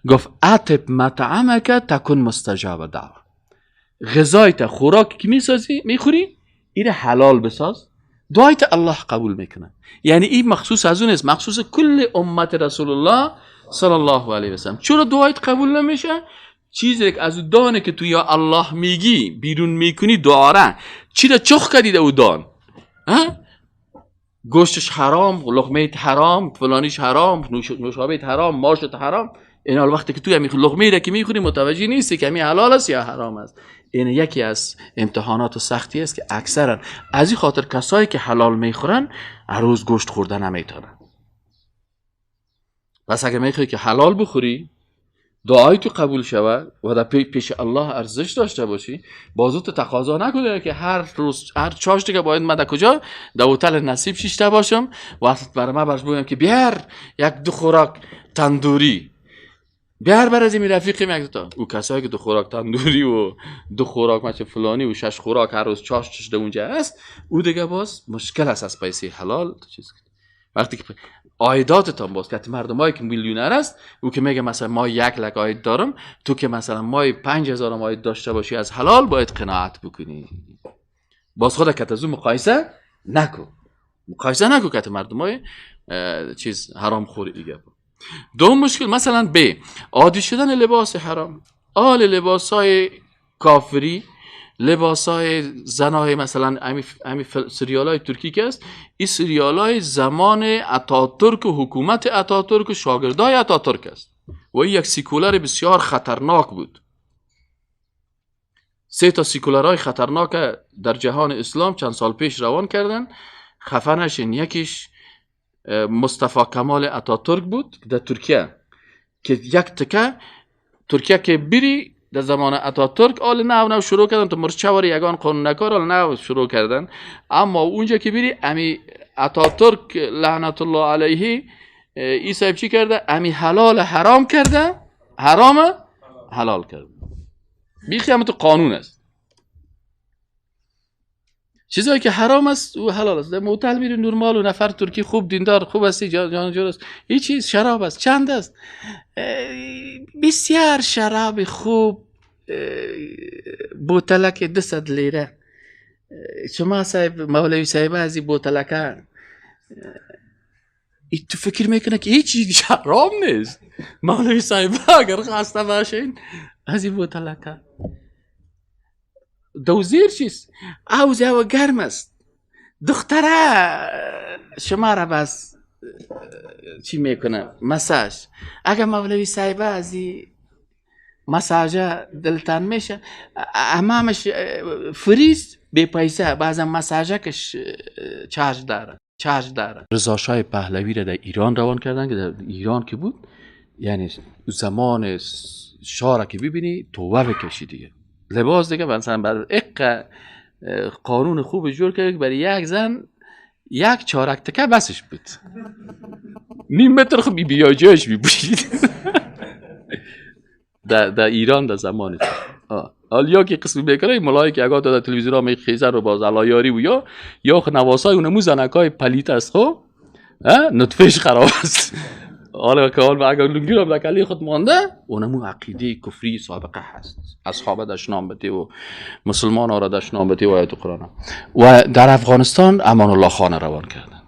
گفت اطب مطعمک تکن مستجاب دعوا. غذایت، خوراکی که میسازی میخوری، اینو حلال بساز، دعایت الله قبول میکنه. یعنی این مخصوص از اون است، مخصوص کل امت رسول الله صلی الله علیه و سلم. چرا دعایت قبول نمیشه؟ چیزی که از دانه که تو یا الله میگی بیرون میکنی دعا را چی را چخ کردی او دان، ها؟ گوشتش حرام، لقمه حرام، فلانیش حرام، نوشابه حرام، ماشت حرام. این حال وقتی که تو همین لقمه را که میخوری متوجه نیستی که همین حلال است یا حرام است. این یکی از امتحانات و سختی است که اکثرا از این خاطر کسایی که حلال میخورن هر روز گوشت خوردن نمیتونن. پس اگر میخوای که حلال بخوری، دعای تو قبول شود و در پیش الله ارزش داشته باشی، بازو تو تقاضا نکنه که هر روز هر چاش دیگه باید من در کجا در هتل نصیب شیشته باشم و برای من برش بگم که بیار یک دو خوراک تندوری بیار بر از این رفیقیم یک دو تا. او کسایی که دو خوراک تندوری و دو خوراک مچ فلانی و شش خوراک هر روز چاش چشده اونجا است، او دیگه باز مشکل است از پیسه حلال تو چیز. وقتی که عایداتتان باز که مردمایی که میلیونر است، او که میگه مثلا ما 1 لک عاید دارم، تو که مثلا ما 5000 عاید داشته باشی از حلال باید قناعت بکنی. باز خود که از اون مقایسه نکن، مقایسه نکن که مردمای چیز حرام خوری دیگه. دوم مشکل مثلا ب عادی شدن لباس حرام، آل لباسای کافری، لباسای زنای مثلا امی سریالای ترکی که است، این سریالای زمان اتاتورک و حکومت اتاتورک و شاگردای اتاتورک است و این یک سیکولر بسیار خطرناک بود. 3 تا سیکولرهای خطرناک در جهان اسلام چند سال پیش روان کردن، خفنشین. یکیش مصطفی کمال اتاتورک بود در ترکیه که یک تکه ترکیه که بری در زمان اتاتورک آل نو نو شروع کردن تو مرچوار یگان قانون نکار آل نو شروع کردن، اما اونجا که بری امی اتاتورک لعنت الله علیه ای صاحب چی کرده؟ امی حلال حرام کرده، حرام حلال کرده. بیخی هم تو قانون است، چیزایی که حرام است او حلال است. در موتل میری نرمال و نفر ترکی خوب دیندار خوب هستی جان جور است، این چیز شراب است چند است، بسیار شراب خوب بوتلک 200 لیره، شما صاحب مولوی صاحب از این بوتلکه ای تو فکر میکنه که هیچ چیز حرام نیست. مولوی صاحب اگر خواسته باشین از این بوتلکه دوزیر چیست؟ اوز هوا گرم است، دختره شما را بس چی میکنه؟ مساج. اگر مولوی صاحبه از این مساج دلتان میشه، امامش فریز بی پیسه، بعضا مساجه کش چارج داره، چارج داره. رضا شاه پهلوی را در ایران روان کردن که در ایران که بود، یعنی زمان شاه را که ببینی توبه بکشی دیگه. لباس دیگه مثلا بر اق قانون خوب جور کرد برای یک زن یک چارک تکه بسش بود، نیم متر خب بیاجاش میپوشید. در ایران در زمان حالا یا که قسمی بکنه ملایی که اگه در تلویزیون ها میخیزن رو باز علایاری و یا نواسای اونمو زنکای پلیت است، خب نطفهش خراب است. حالا که حال اگر لنگی رو در کلی خود مانده، اونمو عقیده کفری سابقه هست. اصحاب دشنام بده و مسلمان ها را دشنام بده و آیت قرآن. و در افغانستان امان الله خان روان کردن.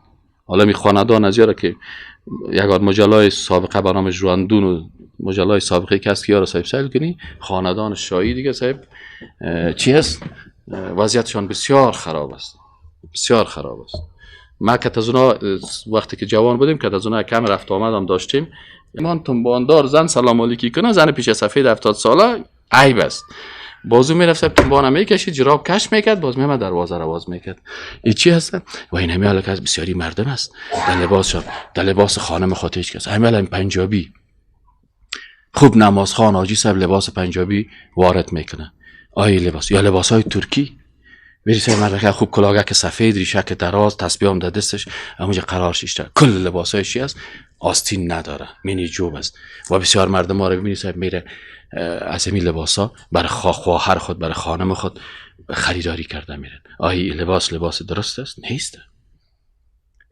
حالا می خاندان از یاره که یک مجلای سابقه به نام ژواندون و مجلای سابقه که هست که یارو صاحب سیل کنی، خاندان شاهی دیگه صاحب چی هست؟ وضعیتشان بسیار خراب است، بسیار خراب است. ما که از اونا وقتی که جوان بودیم که از اونا کم رفت آمد هم داشتیم. ایمان تنباندار زن سلام علیکی کنه، زن پیش سفید 70 ساله عیب است. بازو میرفت تنبان میکشید، جراب کش میکرد، باز میمد دروازه رو باز میکرد. این چی هست؟ و این همه حالا که از بسیاری مردم است در لباس شد، در لباس خانم خاطر هیچ کس. همه الان پنجابی خوب نمازخوان حاجی صاحب لباس پنجابی وارد میکنه. آی لباس یا لباس های ترکی میری سر مرد خوب کلاهک سفید، ریشک دراز، تسبیح هم در دستش، همونجا قرار شیشته. کل لباسایش چی است؟ آستین نداره، مینی جوب است. و بسیار مردم ما رو ببینی صاحب میره از همین لباسا برای خواهر خود، برای خانم خود خریداری کرده میرن. آیا این لباس لباس درست است؟ نیست.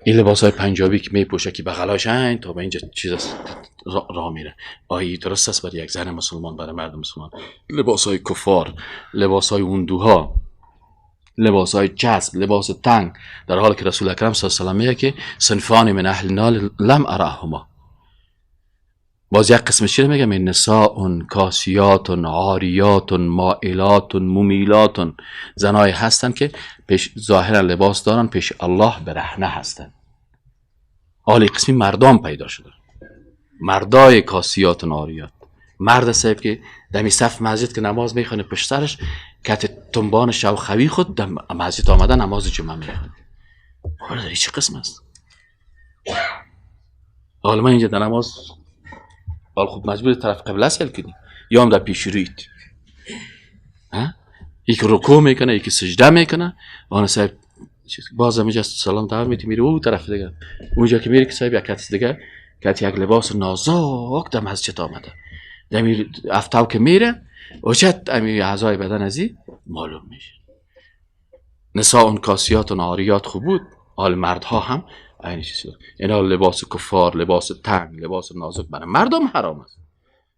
این لباس های پنجابی که میپوشه که بغلاش این تا به اینجا چیز است را میره، آیا درست است برای یک زن مسلمان، برای مرد مسلمان؟ لباس های کفار، لباس های هندوها، لباس های چسب، لباس تنگ، در حالی که رسول اکرم صلی الله علیه و سلم میگه که صنفان من اهل النار لم اراهما. باز یک قسم چی میگه؟ من نساء کاسیات عاریات مائلات ممیلات، زنای هستن که پیش ظاهرا لباس دارن، پیش الله برهنه هستن. حالی قسمی مردان پیدا شده، مردای کاسیات و عاریات، مرد صاحب که دمی صف مسجد که نماز میخونه پشت سرش کت تنبان شوخوی خود دم مسجد آمده نماز جمعه میخونه. حالا چه قسم است؟ حالا من اینجا در نماز حالا خب مجبور طرف قبله سیل کنی یا هم در پیش رویت، یکی رکوع میکنه، یکی سجده میکنه، آن صاحب باز اینجا سلام دعوت میتی میره اون طرف دیگه، اونجا که میره که صاحب یک کس دیگه که یک لباس نازک در مسجد آمده، دمی افتاو که میره وجد امی اعضای بدن ازی معلوم میشه. نساء کاسیات و عاریات خوب بود، حال مردها هم این چیز. اینا لباس کفار، لباس تنگ، لباس نازک برای مردم حرام است.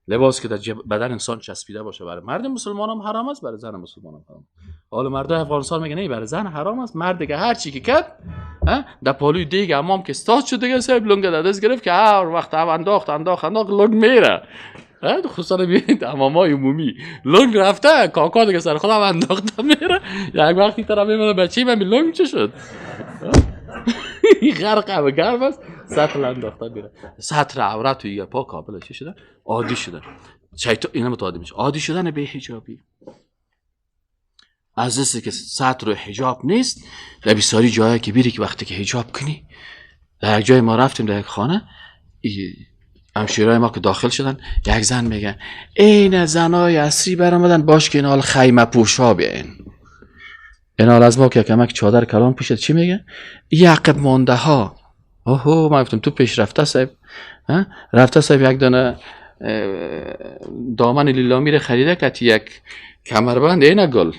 لباس که در بدن انسان چسبیده باشه برای مرد مسلمان هم حرام است، برای زن مسلمان هم حرام. حالا مرد افغانستان میگه نه برای زن حرام است، مرد که هر چی که کرد در پالوی دیگه امام که استاد شد دیگه صاحب لنگ در دست گرفت که هر وقت انداخت انداخت انداخت لنگ میره. خصوصا ببینید امامای عمومی لنگ رفته کاکا دیگه سر خودم انداخته میره. یک وقتی طرف میمونه بچه من لنگ چه شد؟ غرق و گرم است، سطل انداخته میره. سطر عورت و پا کابل چی شده؟ عادی شده. شیطان اینا متعادی میشه. عادی شدن به حجابی از دستی که سطر و حجاب نیست. در بسیاری جایی که بیری که وقتی که حجاب کنی، در یک جای ما رفتیم در یک خانه، همشیرای ما که داخل شدن، یک زن میگه این زنای عصری برآمدن باش که این حال خیمه پوشا بیاین. این حال از ما که کمک چادر کلام پوشید چی میگه؟ یه عقب مانده ها. اوه ما گفتم تو پیش رفته صاحب، رفته صاحب یک دانه دامن لیلامی رو خریده که یک کمربند اینه گل،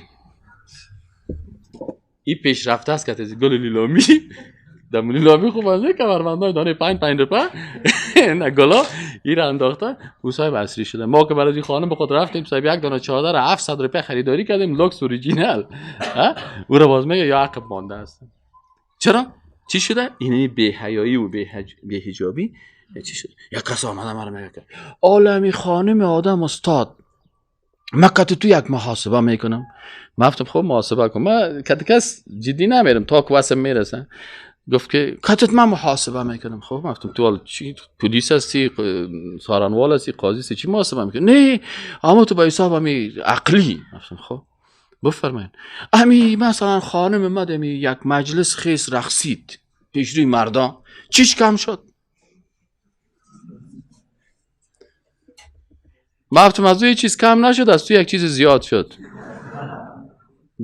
این پیش رفته است که گل لیلامی دم لیلامی خوب از کمربندای دانه 5 روپه نه گلا این را انداخته او صاحب عصری شده. ما که برای خانم به خود رفتیم صاحب یک دانه چادر 700 روپه خریداری کردیم، لوکس اوریجینال، او را باز میگه یا عقب مانده است. چرا؟ چی شده؟ اینه بی حیایی و بی حجابی چی شده؟ یک کس آمده مرا میگه که عالمی خانم آدم استاد من کت تو یک محاسبه میکنم. من گفتم خب محاسبه کن، من کت کس جدی نمیرم تا که واسم میرسه. گفت که کتت من محاسبه میکنم. خب من گفتم تو چی پلیس هستی، سارنوال هستی، قاضی هستی، چی محاسبه میکنی؟ نه اما تو به حساب همی عقلی. گفتم خب بفرمایید. امی مثلا خانم ما دمی یک مجلس خیس رقصید پیش روی مردان، چیش کم شد؟ من گفتم از تو چیز کم نشد، از تو یک چیز زیاد شد.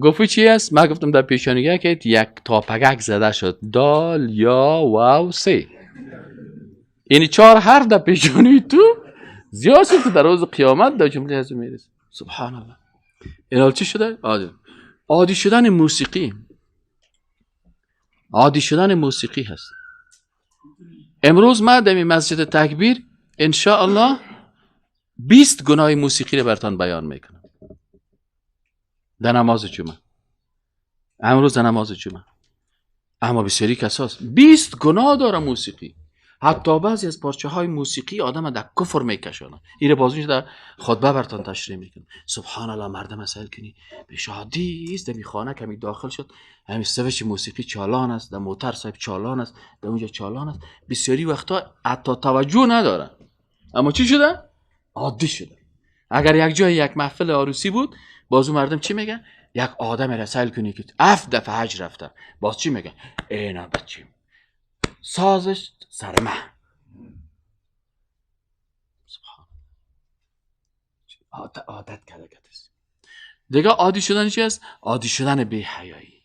گفت چی است؟ من گفتم در پیشانیگه که یک تاپگک زده شد، دال یا واو سه، یعنی 4 حرف در پیشانی تو زیاد شد در روز قیامت در جمله از میرسه. سبحان الله. این حال چی شده؟ عادی شدن موسیقی، عادی شدن موسیقی هست. امروز ما در مسجد تکبیر ان شاء الله 20 گناه موسیقی رو براتون بیان میکنم در نماز جمعه. امروز در نماز جمعه. اما بسیاری کساس 20 گناه داره موسیقی. حتی بعضی از پارچه های موسیقی آدم در کفر میکشانه. این بازوش در خطبه براتون تشریح میکنه. سبحان الله، مردم سیل کنی به شادی است در خانه کمی داخل شد، همین سوش موسیقی چالان است، در موتر صاحب چالان است، در اونجا چالان است. بسیاری وقتا حتی توجه ندارن، اما چی شده؟ عادی شده. اگر یک جای یک محفل عروسی بود، بازو مردم چی میگن؟ یک آدم را سیل کنی که 7 دفعه حج رفته، باز چی میگن؟ اینا بچیم سازش سر من. سبحان عادت کرده است. دیگه عادی شدن چی است؟ عادی شدن بی حیایی،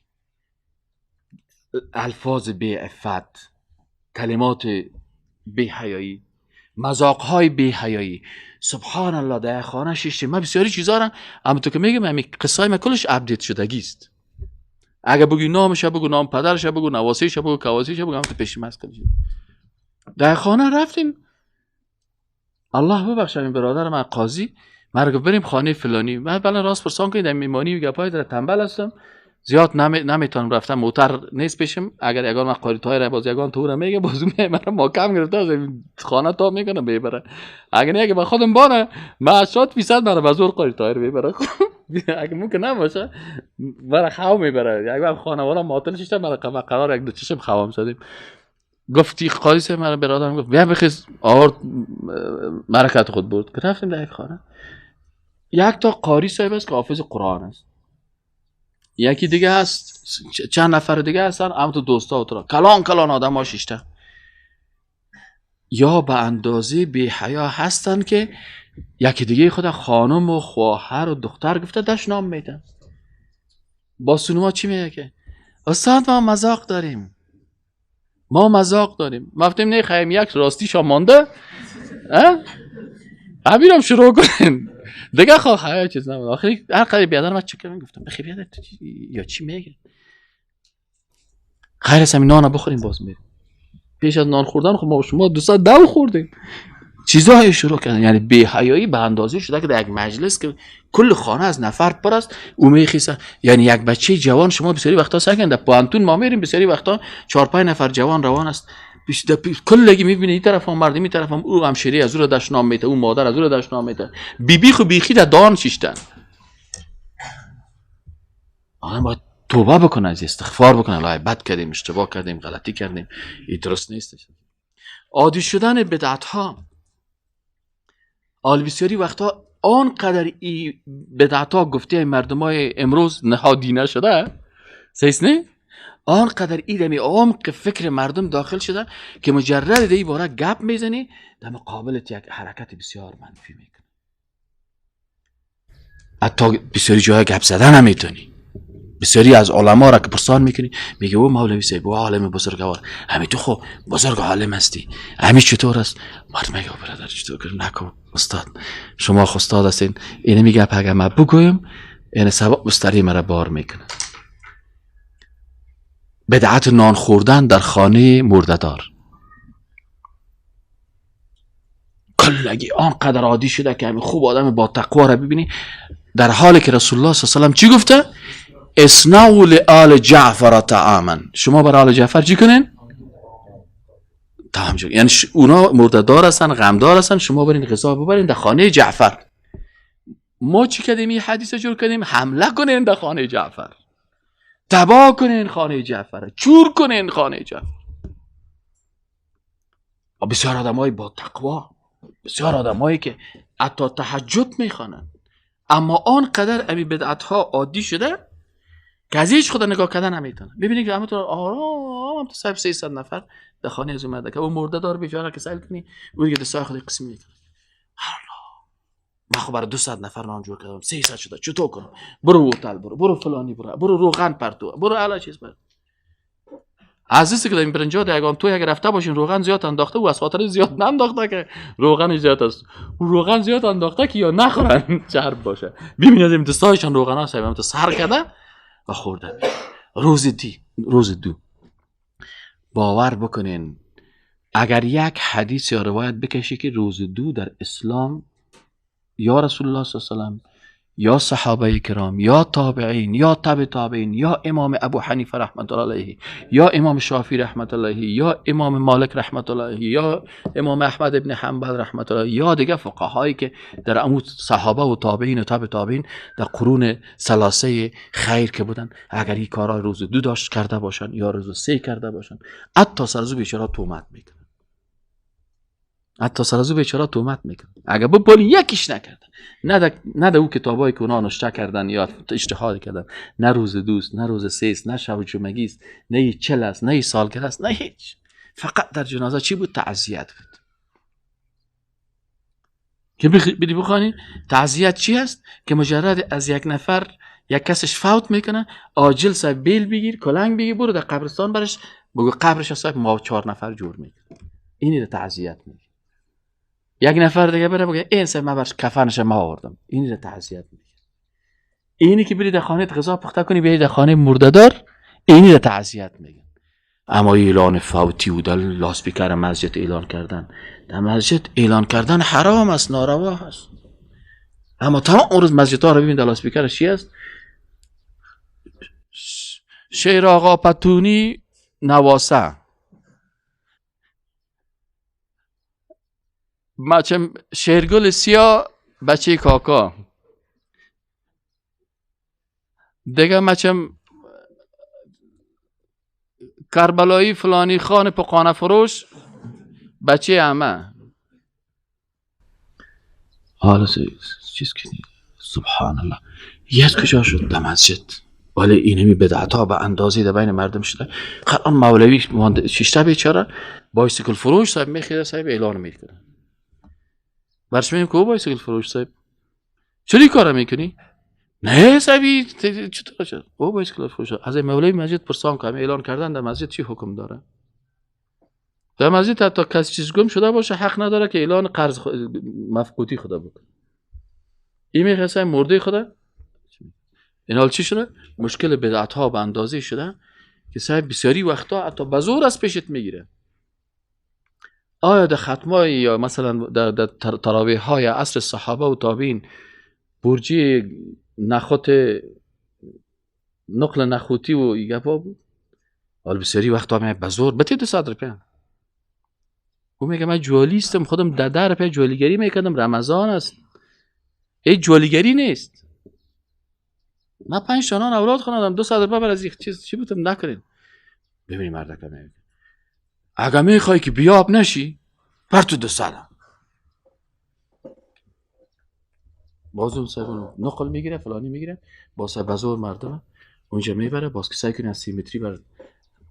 الفاظ بی عفت، کلمات بی حیایی، مذاق های بی حیایی. سبحان الله، در خانه شیشتیم من بسیاری چیزا را، اما تو که میگم همین قصه های من کلش update شدگی است. اگه بگی نامش بگو، نام پدرش بگو، نواسیش بگو، کواسیش بگو، هم تو پیش مس کلش. در خانه رفتیم، الله ببخشه این برادر من قاضی مرگ، بریم خانه فلانی. من بله راست پرسان کنید، در میمانی و گپای در تنبل هستم، زیاد نمیتونم رفتم، موتر نیست پیشم. اگر یگان من قاری تایر باز یگان تو رو میگه، بازو مرا ما کم گرفته از خانه تا میکنم میبره. اگر نه اگه من خودم بانه من 80% مرا به زور قاری تایر میبره. اگه ممکن نباشه مرا خو میبره. یک وقت خانواده معطل شیشته مرا قرار یک دو چشم خوام شدیم. گفتی قاری صاحب مرا برادرم گفت بیا بخیز، آورد مرکت خود برد. که رفتیم در یک خانه، یک تا قاری صاحب است که حافظ قرآن است، یکی دیگه هست، چند نفر دیگه هستن، هم تو دوستا و تو کلان کلان آدم ها شیشته، یا به اندازه بی حیا هستن که یکی دیگه خود خانم و خواهر و دختر گفته دشنام میدن. با سونما چی میگه که استاد ما مذاق داریم، ما مذاق داریم. ما گفتیم نه خیم یک راستی شا مانده، همینم شروع کنین دیگه. خب حیا چیز نبود. آخری هر قدر بیادر من چک کردم گفتم بخی بیادر تو یا چی میگه؟ خیر است همین نان بخوریم باز میریم. پیش از نان خوردن خب ما شما 2 ساعت دو خوردیم. چیزهای شروع کردن، یعنی بی حیایی به اندازه شده که در یک مجلس که کل خانه از نفر پر است او میخیسه. یعنی یک بچه جوان، شما بسیاری وقتا سکن در پوانتون ما میریم، بسیاری وقتا 4-5 نفر جوان روان است، کلگی میبینی این طرف هم مردم، این طرف هم او همشیری از او را دشنام میته، او مادر از او را دشنام میته، بیبی خو بیخی در دان شیشتن. آدم باید توبه بکنه، از استغفار بکنه، لای بد کردیم، اشتباه کردیم، غلطی کردیم، این درست نیست. عادی شدن بدعت ها، بسیاری وقتا آنقدر این بدعت ها گفته مردم های امروز نهادی نشده، سیس نه؟ آنقدر ایدمی عمق فکر مردم داخل شده که مجرد دی باره گپ میزنی در مقابلت یک حرکت بسیار منفی میکنه. حتی بسیاری جای گپ زدن نمیتونی. بسیاری از علما را که پرسان میکنی میگه او مولوی صاحب او عالم بزرگوار، همین تو خو بزرگ عالم هستی، همین چطور است؟ مرد میگه برادر چطور کنم؟ نکن استاد، شما خو استاد هستین. اینه میگه اگه من بگویم این سبب مستری مرا بار میکنه. بدعت نان خوردن در خانه مرده‌دار کلگی آنقدر عادی شده که همین خوب آدم با تقوا را ببینی، در حالی که رسول الله صلی الله علیه و سلم چی گفته؟ اصنعوا لآل جعفر طعاما. شما برای آل جعفر چی کنین؟ طعام جور. یعنی اونا مرده‌دار هستن، غمدار هستن، شما برین غذا ببرین در خانه جعفر. ما چی کردیم؟ این حدیث جور کردیم، حمله کنین در خانه جعفر، تباه کنین خانه جعفر، چور کنین خانه جعفر. بسیار آدمای با تقوا، بسیار آدمایی که حتی تهجد میخوانن، اما آنقدر امی بدعت ها عادی شده که از هیچ خدا نگاه کردن نمیتونه. ببینید که همونطور آرام هم تو صاحب 300 نفر در خانه از اومده که او مرده داره بیچاره که سیل کنی، او دیگه دستای خود قسم میکنه. الله، من خب برای 200 نفر نان جور کردم، 300 شده، چطور کنم؟ برو هتل، برو فلانی، برو روغن پرتو، برو اعلی چیز برو. عزیزی که این برنجا دیگه تو اگه رفته باشین روغن زیاد انداخته، او از خاطر زیاد ننداخته که روغن زیاد است، او روغن زیاد انداخته که یا نخورن چرب باشه. ببینید از این دستایشان روغن ها صاحب تو سر کرده و خورده. روز دو باور بکنین اگر یک حدیث یا روایت بکشی که روز دو در اسلام یا رسول الله صلی الله علیه و سلم یا صحابه کرام یا تابعین یا تابع تابعین یا امام ابو حنیفه رحمت الله علیه یا امام شافعی رحمت الله علیه یا امام مالک رحمت الله علیه یا امام احمد ابن حنبل رحمت الله یا دیگه فقهایی که در امو صحابه و تابعین و تابع تابعین در قرون ثلاثه خیر که بودن، اگر این کارا روز دو داشت کرده باشن یا روز سه کرده باشن، حتی سر از بیچاره تهمت میکنن، حتی سر از بیچاره تهمت میکنن. اگر بپلی یکیش نکردن، نه ده او کتابایی که اونا نوشته کردن یا اجتهاد کردن، نه روز دوست، نه روز سه است، نه شب جمعگی است، نه چل است، نه سالگرد است، نه هیچ. فقط در جنازه چی بود؟ تعزیت بود. که بری بخوانی تعزیت چی است؟ که مجرد از یک نفر یک کسش فوت میکنه، عاجل صاحب بیل بگیر، کلنگ بگیر، برو در قبرستان برش بگو قبرش صاحب ما 4 نفر جور میکنه. اینی تعزیت میگه. یک نفر دیگه بره بگه این سه من برش کفنش ما آوردم، اینی رو تعزیت میگه. اینی که بری در خانه غذا پخته کنی بیای در خانه مرده‌دار، اینی رو تعزیت میگه. اما اعلان فوتی و در لاسپیکر مسجد اعلان کردن، در مسجد اعلان کردن حرام است، ناروا است. اما تمام اون روز مسجدها رو ببین در لاسپیکر چی است؟ شعر آقا پتونی نواسه، مچم شیرگل سیاه بچه کاکا، دیگه مچم کربلایی فلانی خان پقانه فروش بچه عمه. حالا چیز که سبحان الله یک کجا شد در مسجد، ولی اینمی بدعت ها به اندازه در بین مردم شده. قرآن مولوی ششته بیچاره بایسیکل فروش صاحب میخیره، صاحب اعلان میکنه. برش میگیم که او بایسیکل فروش صاحب چرا این کارو میکنی؟ نه صاحبی چطور شد؟ او بایسیکل فروش. از مولوی مسجد پرسان که اعلان کردن در مسجد چی حکم داره؟ در مسجد حتی کسی چیز گم شده باشه حق نداره که اعلان قرض مفقودی خدا بکنه. این میخواسته مرده خدا. این حال چی شده؟ مشکل بدعت ها به اندازه شده که صاحب بسیاری وقتا حتی به زور از پیشت میگیره. آیا در ختمای یا مثلا در تراویح های عصر صحابه و تابعین برجی نخوت نقل نخوتی و این گپا بود؟ حالا بسیاری وقتا می به زور بته 200 روپیه. او میگه من جوالیستم، خودم 10 روپیه جوالیگری میکردم، رمضان است. ای جوالیگری نیست. من 5 تا نان اولاد خواندم، 200 روپیه بر از این چیز چی بودم نکنین. ببینیم مردک میگه اگه میخوای که بیاب نشی بر تو 200. باز اون صاحب نقل میگیره، فلانی میگیره، باز صاحب بزور مردم اونجا میبره، باز که سعی کنی از سیمتری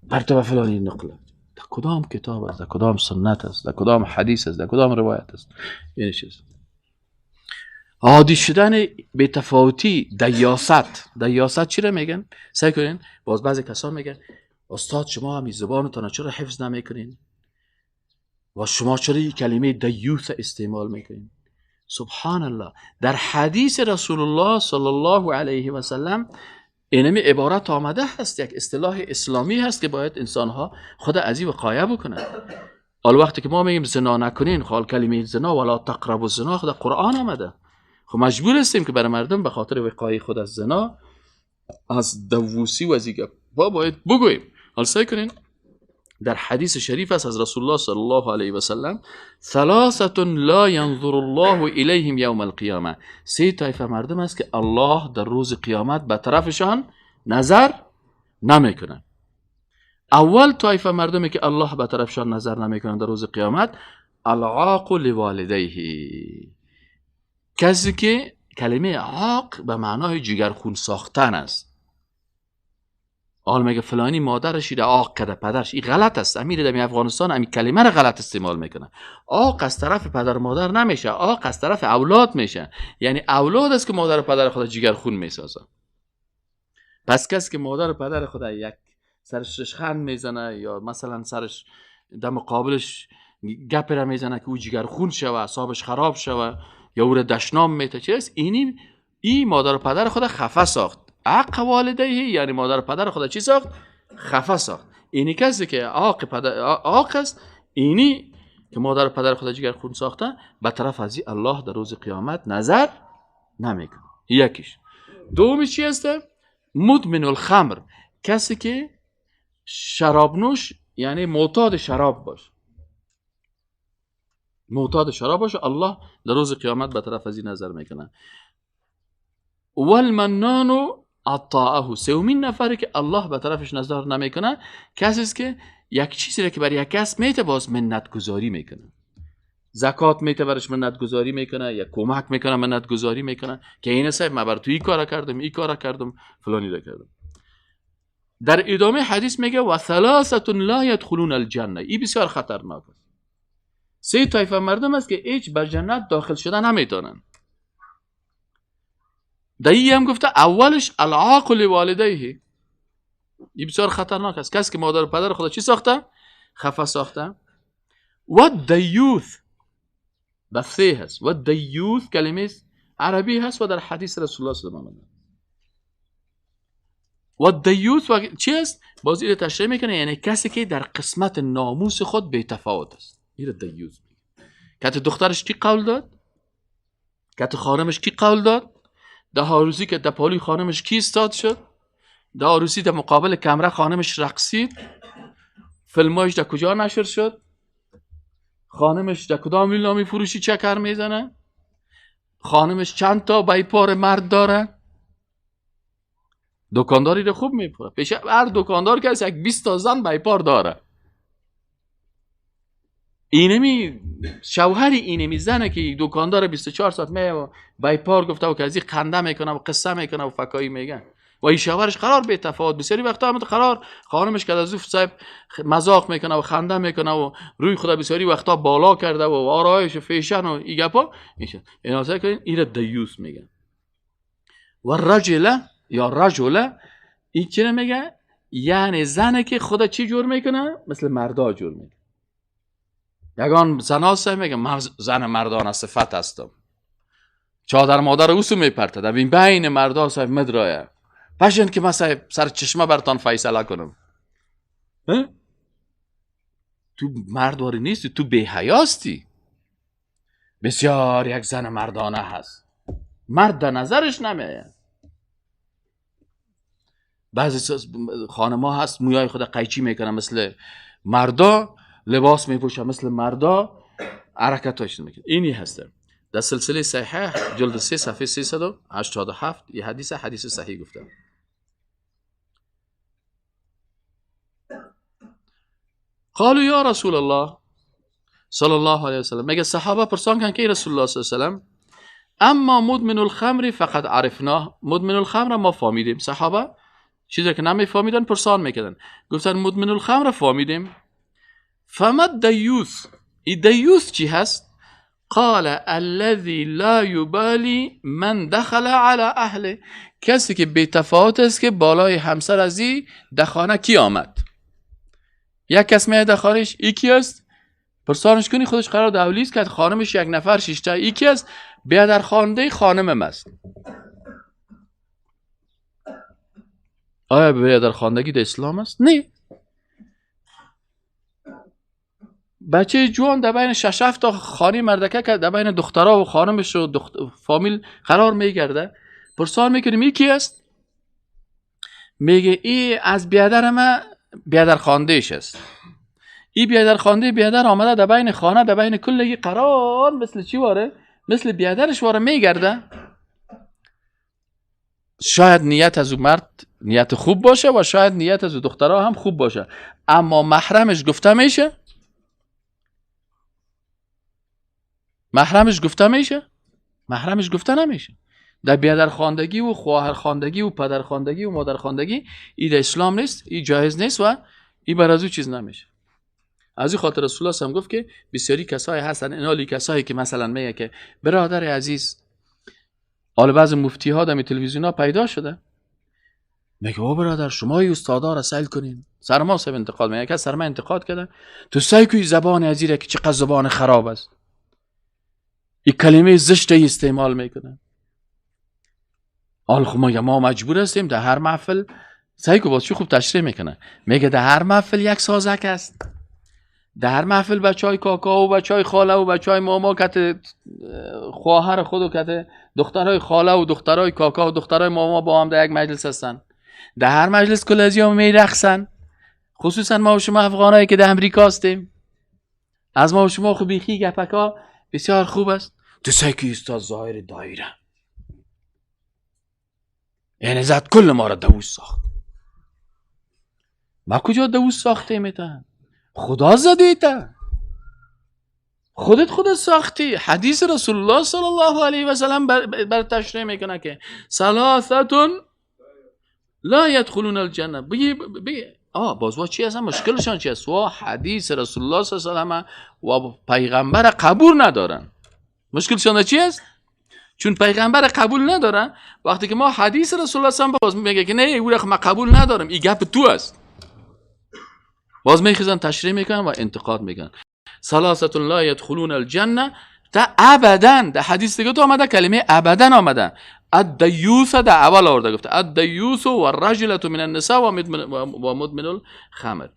بر تو فلانی نقل. در کدام کتاب است؟ در کدام سنت است؟ در کدام حدیث است؟ در کدام روایت است؟ این چیز عادی شدن به تفاوتی دیاست. دیاست چی رو میگن؟ سعی کنین. باز بعضی کسا میگن استاد شما همین زبانتان چرا حفظ نمیکنین؟ و شما چرا این کلمه دیوث استعمال میکنین؟ سبحان الله، در حدیث رسول الله صلی الله علیه و سلم اینمی عبارت آمده هست، یک اصطلاح اسلامی هست که باید انسانها خود از این وقایه بکنن. حال وقتی که ما میگیم زنا نکنین، خال کلمه زنا ولا تقربوا الزنا خود قرآن آمده. خب مجبور هستیم که برای مردم به خاطر وقایه خود از زنا، از دووسی و از این با باید بگوییم. حالا سعی کنین در حدیث شریف است از رسول الله صلی الله علیه و سلم، ثلاثه لا ینظر الله الیهم یوم القیامه. 3 طایفه مردم است که الله در روز قیامت به طرفشان نظر نمیکنه. اول طایفه مردمی که الله به طرفشان نظر نمیکنه در روز قیامت، العاق لوالدیه. کسی که کلمه عاق به معنای جگرخون ساختن است. حال میگه فلانی مادرش را عاق کرده، پدرش. این غلط است. امیر در افغانستان همین کلمه را غلط استعمال میکنه. عاق از طرف پدر و مادر نمیشه، عاق از طرف اولاد میشه. یعنی اولاد است که مادر و پدر خود جگرخون میسازه. پس کسی که مادر و پدر خود یک سرش رشخند میزنه یا مثلا سرش در مقابلش گپ را میزنه که او جگرخون شوه، اعصابش خراب شوه یا او را دشنام میته، چه است؟ این مادر و پدر خود خفه ساخت. عق والدیه یعنی مادر و پدر خود چی ساخت؟ خفه ساخت. اینی کسی که عاق پدر عاق است، اینی که مادر و پدر خود جگر خون ساخته به طرف از الله در روز قیامت نظر نمیکنه. یکیش. دومیش چی هست؟ مدمن الخمر، کسی که شراب نوش، یعنی معتاد شراب باشه، معتاد شراب باشه، الله در روز قیامت به طرف از این نظر میکنه. والمنان عطاءه، سومین نفری که الله به طرفش نظر نمیکنه کسی است که یک چیزی را که برای یک کس میته باز منت گذاری میکنه، زکات میته برش منت گذاری میکنه، یا کمک میکنه منت گذاری میکنه که این صاحب من بر تو این کارا کردم، این کارا کردم، فلانی را کردم. در ادامه حدیث میگه و ثلاثه لا يدخلون الجنه. این بسیار خطرناک است. سه طایفه مردم است که هیچ به جنت داخل شدن نمیتونن. در این هم گفته اولش العاق لوالدیه. این بسیار خطرناک است. کسی که مادر و پدر خود چی ساخته؟ خفه ساخته. و دیوث بسه هست. و دیوث کلمه عربی هست و در حدیث رسول الله صلی الله علیه و آله. و دیوث و چی است؟ باز این تشریح میکنه، یعنی کسی که در قسمت ناموس خود بی تفاوت است. این دیوث میگه. که دخترش کی قول داد؟ که خانمش کی قول داد؟ در عروسی که در پالوی خانمش کی استاد شد؟ در عروسی در مقابل کمره خانمش رقصید؟ فیلماش در کجا نشر شد؟ خانمش در کدام لیلامی فروشی چکر میزنه؟ خانمش چند تا بیپار مرد داره؟ دکانداری رو خوب میپره. پیش هر دکاندار که یک 20 تا زن بیپار داره. اینمی شوهر اینمی زنه که دکاندار 24 ساعت می و بیپار گفته و که از این خنده میکنه و قصه میکنه و فکایی میگن و این شوهرش قرار به تفاوت. بسیاری وقتا هم قرار خانمش که از او صاحب مذاق میکنه و خنده میکنه و روی خدا بسیاری وقتا بالا کرده و آرایش و فیشن و این گپا میشه. اینا سعی کنین این دیوس میگن. و رجله یا رجله این چی میگه؟ یعنی زنه که خدا چی جور میکنه؟ مثل مردا جور میکنه. یگان زنا سه میگه من زن مردانه صفت هستم، چادر مادر اوسو میپرته در این بین مردا صاحب مدرایه پشن که من صاحب سر چشمه برتان فیصله کنم. تو مردواری نیستی، تو بی حیاستی. بسیار یک زن مردانه هست، مرد در نظرش نمیه. بعضی خانما هست مویای خود قیچی میکنه مثل مردا، لباس میپوشه مثل مردا، حرکتاش میکنه. اینی هسته در سلسله صحیح جلد 3 صفحه 387 یه حدیث، حدیث صحیح گفته. قالوا یا رسول الله صلی الله علیه وسلم، میگه صحابه پرسان کن که رسول الله صلی الله علیه وسلم اما مدمن الخمر فقد عرفناه. مدمن الخمر ما فهمیدیم. صحابه چیزی که نمیفهمیدن پرسان میکردن، گفتن مدمن الخمر فهمیدیم، فما الدیوث، این دیوث چی هست؟ قال الذي لا يبالي من دخل على اهله، کسی که بی تفاوت است که بالای همسر از این دخانه کی آمد. یک کس میاد دخانش، ای کی است؟ پرسانش کنی خودش قرار دولی است که خانمش یک نفر شیشته، ای کی است؟ بیا در خانده خانمم است. آیا بیا در خواندگی در اسلام است؟ نه. بچه جوان در بین 6 7 تا خانه مردکه که در بین دخترها و خانمش و فامیل قرار میگرده، پرسان میکنیم ای کی است؟ میگه ای از بیادر ما، بیادر خواندهش است. ای بیادر خوانده بیادر آمده در بین خانه، در بین کلگی قرار مثل چی واره؟ مثل بیادرش واره میگرده. شاید نیت از او مرد نیت خوب باشه و شاید نیت از او دخترها هم خوب باشه، اما محرمش گفته میشه؟ محرمش گفته میشه؟ محرمش گفته نمیشه. در بیادر خواندگی و خواهر خواندگی و پدر خواندگی و مادر خواندگی این در اسلام نیست، این جایز نیست و این بر از او چیز نمیشه. از این خاطر رسول الله هم گفت که بسیاری کسایی هستن، اینالی کسایی که مثلا میگه که برادر عزیز، حالا بعض مفتی ها در تلویزیون ها پیدا شده، میگه او برادر شما ای استادا را سیل کنین، سر ما سب انتقاد میگه، سر ما انتقاد کرده، تو سعی کوی زبان عزیزه که چقدر زبان خراب است، این کلمه زشت استعمال میکنه. حال خب ما مجبور هستیم در هر محفل سعی کو باز چی خوب تشریح میکنه، میگه در هر محفل یک سازک است، در محفل بچهای کاکا و بچهای خاله و بچهای ماما کت خواهر خود و کت دخترای خاله و دخترای کاکا و دخترای ماما با هم در یک مجلس هستن. در هر مجلس کل از یا میرقصن، خصوصا ما و شما افغانایی که در امریکا هستیم. از ما و شما خو بیخی گپکا بسیار خوب است. تو سعی که استاد ظاهر دایره یعنی زد کل ما را دوست ساخت. ما کجا دوست ساختیم؟ ایتا خدا زده ایتا، خودت خودت ساختی. حدیث رسول الله صلی الله علیه و سلم بر تشریح میکنه که ثلاثه لا یدخلون الجنه. بگی باز چی هستن؟ مشکلشان چی است؟ و حدیث رسول الله صلی الله علیه و و پیغمبر قبول ندارن. مشکلشان چی است؟ چون پیغمبر قبول ندارن. وقتی که ما حدیث رسول الله صلی الله علیه و باز میگه که نه او را ما قبول ندارم، این گپ تو است، باز میخیزن تشریح میکنن و انتقاد میکنن. ثلاثه لا یدخلون الجنه تا ابدا. در حدیث دیگه تو آمده کلمه ابدا آمده. الدیوث در اول آورده، گفته الدیوث و الرجله من النساء و مدمن الخمر.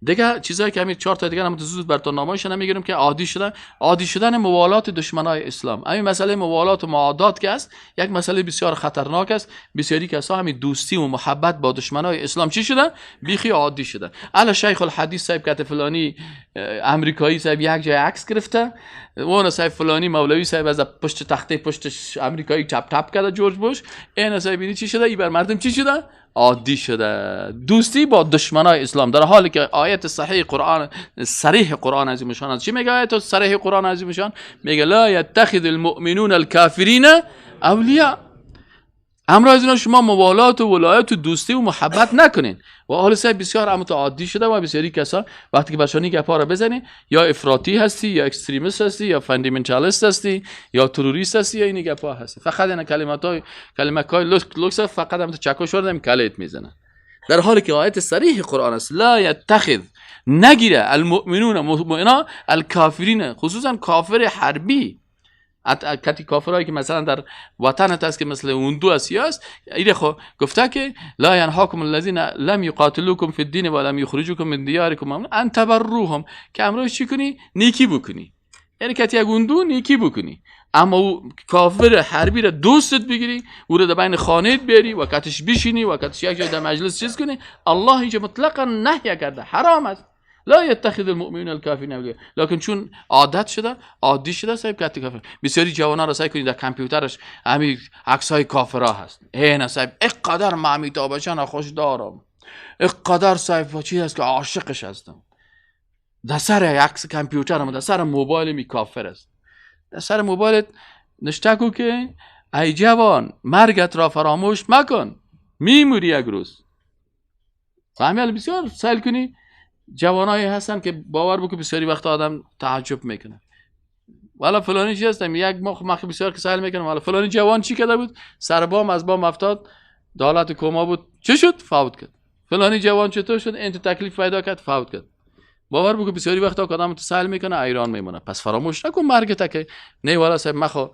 دیگه چیزایی که همین 4 تا دیگه هم زود براتون نمایش نمیگیرم که عادی شدن، عادی شدن موالات دشمنای اسلام. همین مسئله موالات و معادات که است یک مسئله بسیار خطرناک است. بسیاری کسا همین دوستی و محبت با دشمنای اسلام چی شدن؟ بیخی عادی شدن. الا شیخ الحدیث صاحب کت فلانی امریکایی صاحب یک جای عکس گرفته، اون صاحب فلانی مولوی صاحب از پشت تخته پشت امریکایی چپ تپ کرده جورج بوش، این صاحب اینی چی شده؟ ای بر مردم چی شده؟ عادی شده. دوستی با دشمنای اسلام، در حالی که آیت صحیح قرآن، صریح قرآن عظیم شان است. چی میگه آیت صریح قرآن عظیم شان؟ میگه لا یتخذ المؤمنون الکافرین اولیاء. امر از اینا شما موالات و ولایت و دوستی و محبت نکنین. و اهل سنت بسیار امر عادی شده و بسیاری کسا وقتی که بشانی گپا را بزنی یا افراطی هستی یا extremist هستی یا fundamentalist هستی یا تروریست هستی یا این گپا هستی. فقط این کلماتای کلمکای لوکس فقط هم چکش رو کلیت میزنه، در حالی که آیت صریح قرآن است لا یتخذ، نگیره المؤمنون مؤمنا الکافرین، خصوصا کافر حربی، کتی کافرایی که مثلا در وطنت هست که مثل اون دو است یا است. ایره خو گفته که لا ینهاکم الذین لم یقاتلوکم فی الدین و لم یخرجوکم من دیارکم ان تبروهم، که امروز چی کنی؟ نیکی بکنی. یعنی کتی یک اون دو نیکی بکنی، اما او کافر حربی را دوستت بگیری، او را در بین خانهت بیاری و کتش بشینی و کتش یک جای در مجلس چیز کنی، الله اینجا مطلقا نهی کرده، حرام است. لا یتخذ المؤمنون الکافرین اولیاء. لکن چون عادت شده، عادی شده صاحب کتی کافر. بسیاری جوانان را سعی کنید در کامپیوترش همین عکسای کافرها هست. این صاحب اینقدر امیتابچن خوش دارم، اینقدر صاحب چیز است که عاشقش هستم، در سر عکس کامپیوترم، در سر موبایل می کافر است. در سر موبایلت نشته کو که ای جوان مرگت را فراموش مکن، میمیری یک روز. فهمیدی؟ بسیار سعی کنی جوانایی هستن که باور بکن بسیاری وقت آدم تعجب میکنه. والا فلانی چی هستم یک مخ بسیار که سهل میکنه. والا فلانی جوان چی کرده بود؟ سر بام از بام افتاد، دالت کما بود، چه شد؟ فوت کرد. فلانی جوان چطور شد؟ این تو تکلیف پیدا کرد، فوت کرد. باور بکن بسیاری وقتا آدم تو سهل میکنه، ایران میمونه. پس فراموش نکن مرگ که نه والا صاحب مخو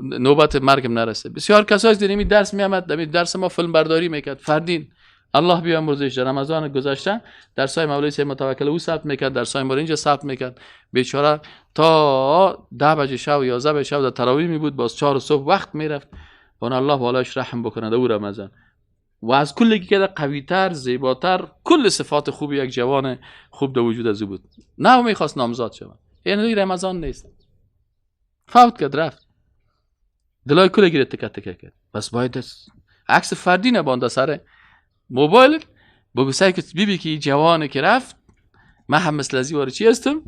نوبت مرگم نرسه. بسیار کسایی دیدیم درس میامد، در درس ما فیلم برداری میکرد. فردین الله بیامرزش، در رمضان گذشته درسای مولوی سید متوکل او ثبت میکرد، درسای ما اینجا ثبت میکرد. بیچاره تا 10 بجه شب 11 بجه شب در تراویح می بود، باز 4 صبح وقت میرفت. اون الله بالایش رحم بکنه او رمضان. و از کل که قویتر، زیباتر، کل صفات خوب یک جوان خوب در وجود از او بود. نه میخواست نامزاد شود، یعنی رمضان نیست، فوت کرد رفت. دلای کل گیره تکه تکه کرد. بس باید عکس فردی نبانده سر موبایل بگو سعی که بیبی که جوانه که رفت، من هم مثل ازی واره چی هستم؟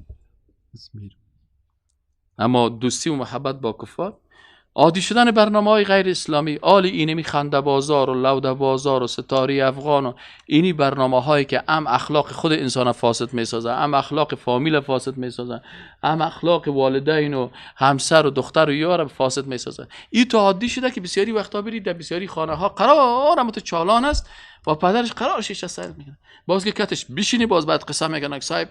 اما دوستی و محبت با کفار، عادی شدن برنامه های غیر اسلامی، آل اینمی خنده بازار و لوده بازار و ستاره افغان و اینی برنامه هایی که هم اخلاق خود انسان فاسد میسازه، هم اخلاق فامیل فاسد میسازه، هم اخلاق والدین و همسر و دختر و یار فاسد میسازه. این تو عادی شده که بسیاری وقتا برید در بسیاری خانه ها قرار هم تو چالان است و پدرش قرار شیشه سر میکنه، باز که کتش بشینی باز بعد قصه میکنه که صاحب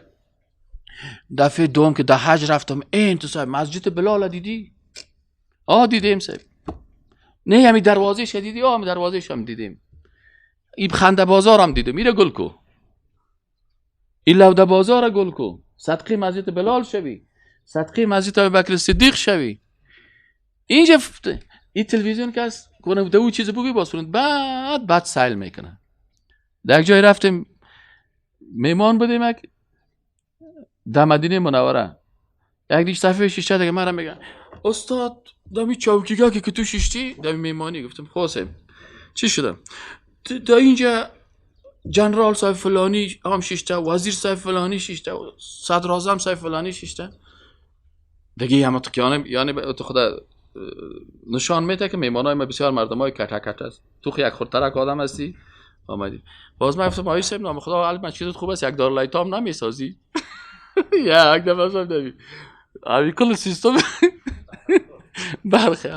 دفعه دوم که در حج رفتم این تو صاحب مسجد بلال دیدی؟ آه دیدیم صاحب. نه همین دروازه شدیدی؟ آه همین دروازه هم دیدیم. این خنده بازار هم دیدم. میره گل کو. این لوده بازار گل کو. صدقه مسجد بلال شوی، صدقه مسجد ابوبکر صدیق شوی. اینجا این تلویزیون که است کنه دو چیز بگی باز کنید بعد سیل میکنه. در یک جای رفتیم میمان بودیم یک در مدینه منوره، یک دیش صفحه شیشته دیگه مرا میگن استاد دمی چوکیگا که تو شیشتی دمی میمانی. گفتم خب چی شده؟ در اینجا جنرال صاحب فلانی هم شیشته، وزیر صاحب فلانی شیشته، صدر اعظم صاحب فلانی شیشته دیگه. هم تو یعنی تو خدا نشان میده که میمانای ما بسیار مردمای کته کته است. تو خو یک خورترک آدم هستی آمدی. باز من گفتم آقای صاحب نام خدا علم چیزت خوب است، یک دارالایتام نمیسازی؟ یک دفعه صاحب نمی ابی کل سیستم برخی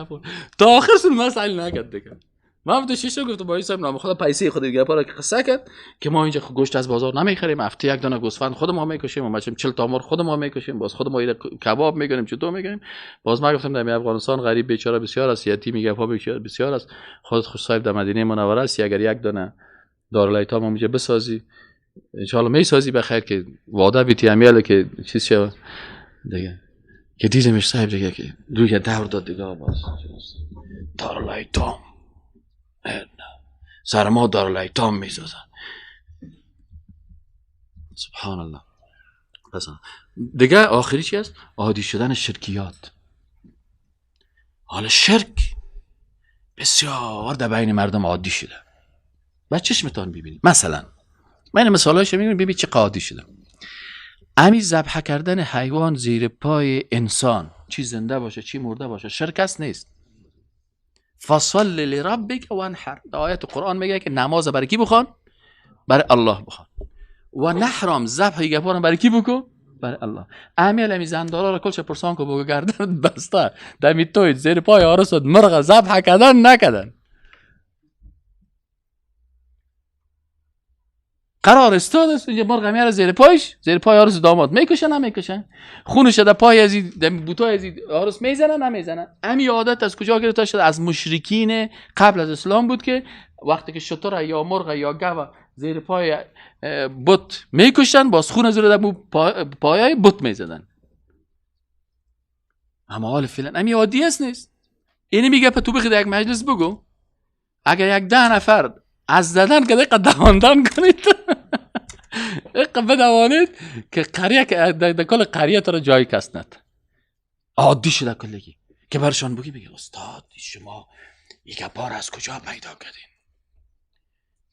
تا آخر سن مسئله نکرد دیگه. من تو شیشه گفتم با صاحب نام خدا پیسه خود دیگه پارا که قصه کرد که ما اینجا گوشت از بازار نمیخریم، هفته یک دانه گوسفند خود ما میکشیم و بچم 40 تا مرغ خود ما میکشیم، باز خود ما کباب میکنیم، چطور میکنیم. باز من گفتم در افغانستان غریب بیچاره بسیار است، یتیم گپا بسیار است، خودت خوش صاحب در مدینه منوره است، اگر یک دانه دارالایتام اونجا بسازی ان شاء الله میسازی بخیر که وعده بیتی امیال که چیز شه دیگه. که دیدمش صاحب دیگه که دوی دور داد دیگه، باز دارالایتام سر ما دارالایتام میسازن. سبحان الله. پس دیگه آخری چی است؟ عادی شدن شرکیات. حالا شرک بسیار در بین مردم عادی شده. با چشمتان ببینید. مثلا من مثالایش میگم ببین چه عادی شده. امی ذبح کردن حیوان زیر پای انسان، چی زنده باشه چی مرده باشه، شرک است نیست. فصل لربک وانحر. آیت قرآن میگه که نماز برای کی بخوان؟ برای الله بخوان. و نحرم ذبح گپارم برای کی بکن؟ برای الله. امی امی زندارا را کلش پرسان کو بگو گردن بسته دمی توی زیر پای آرس مرغ ذبح کردن نکردن. قرار استاد است اینجا مرغ میاره زیر پایش، زیر پای آرس داماد میکشن نمیکشن، خونش در پای از این بوتای از آرس میزنن نمیزنن. امی عادت از کجا گرفته شده؟ از مشرکین قبل از اسلام بود که وقتی که شتر یا مرغ یا گاو زیر پای بت میکشن، باز خون زیر در پای بت میزدن. اما حال فعلا امی عادی است نیست. اینی میگه تو بخید یک مجلس بگو اگر یک 10 نفر از زدن که دقیقه دواندن کنید دقیقه بدوانید که قریه که در کل قریه تو را جای کس ند. عادی شده کلگی که برشان بگی بگی استاد شما این گپا را از کجا پیدا کردین؟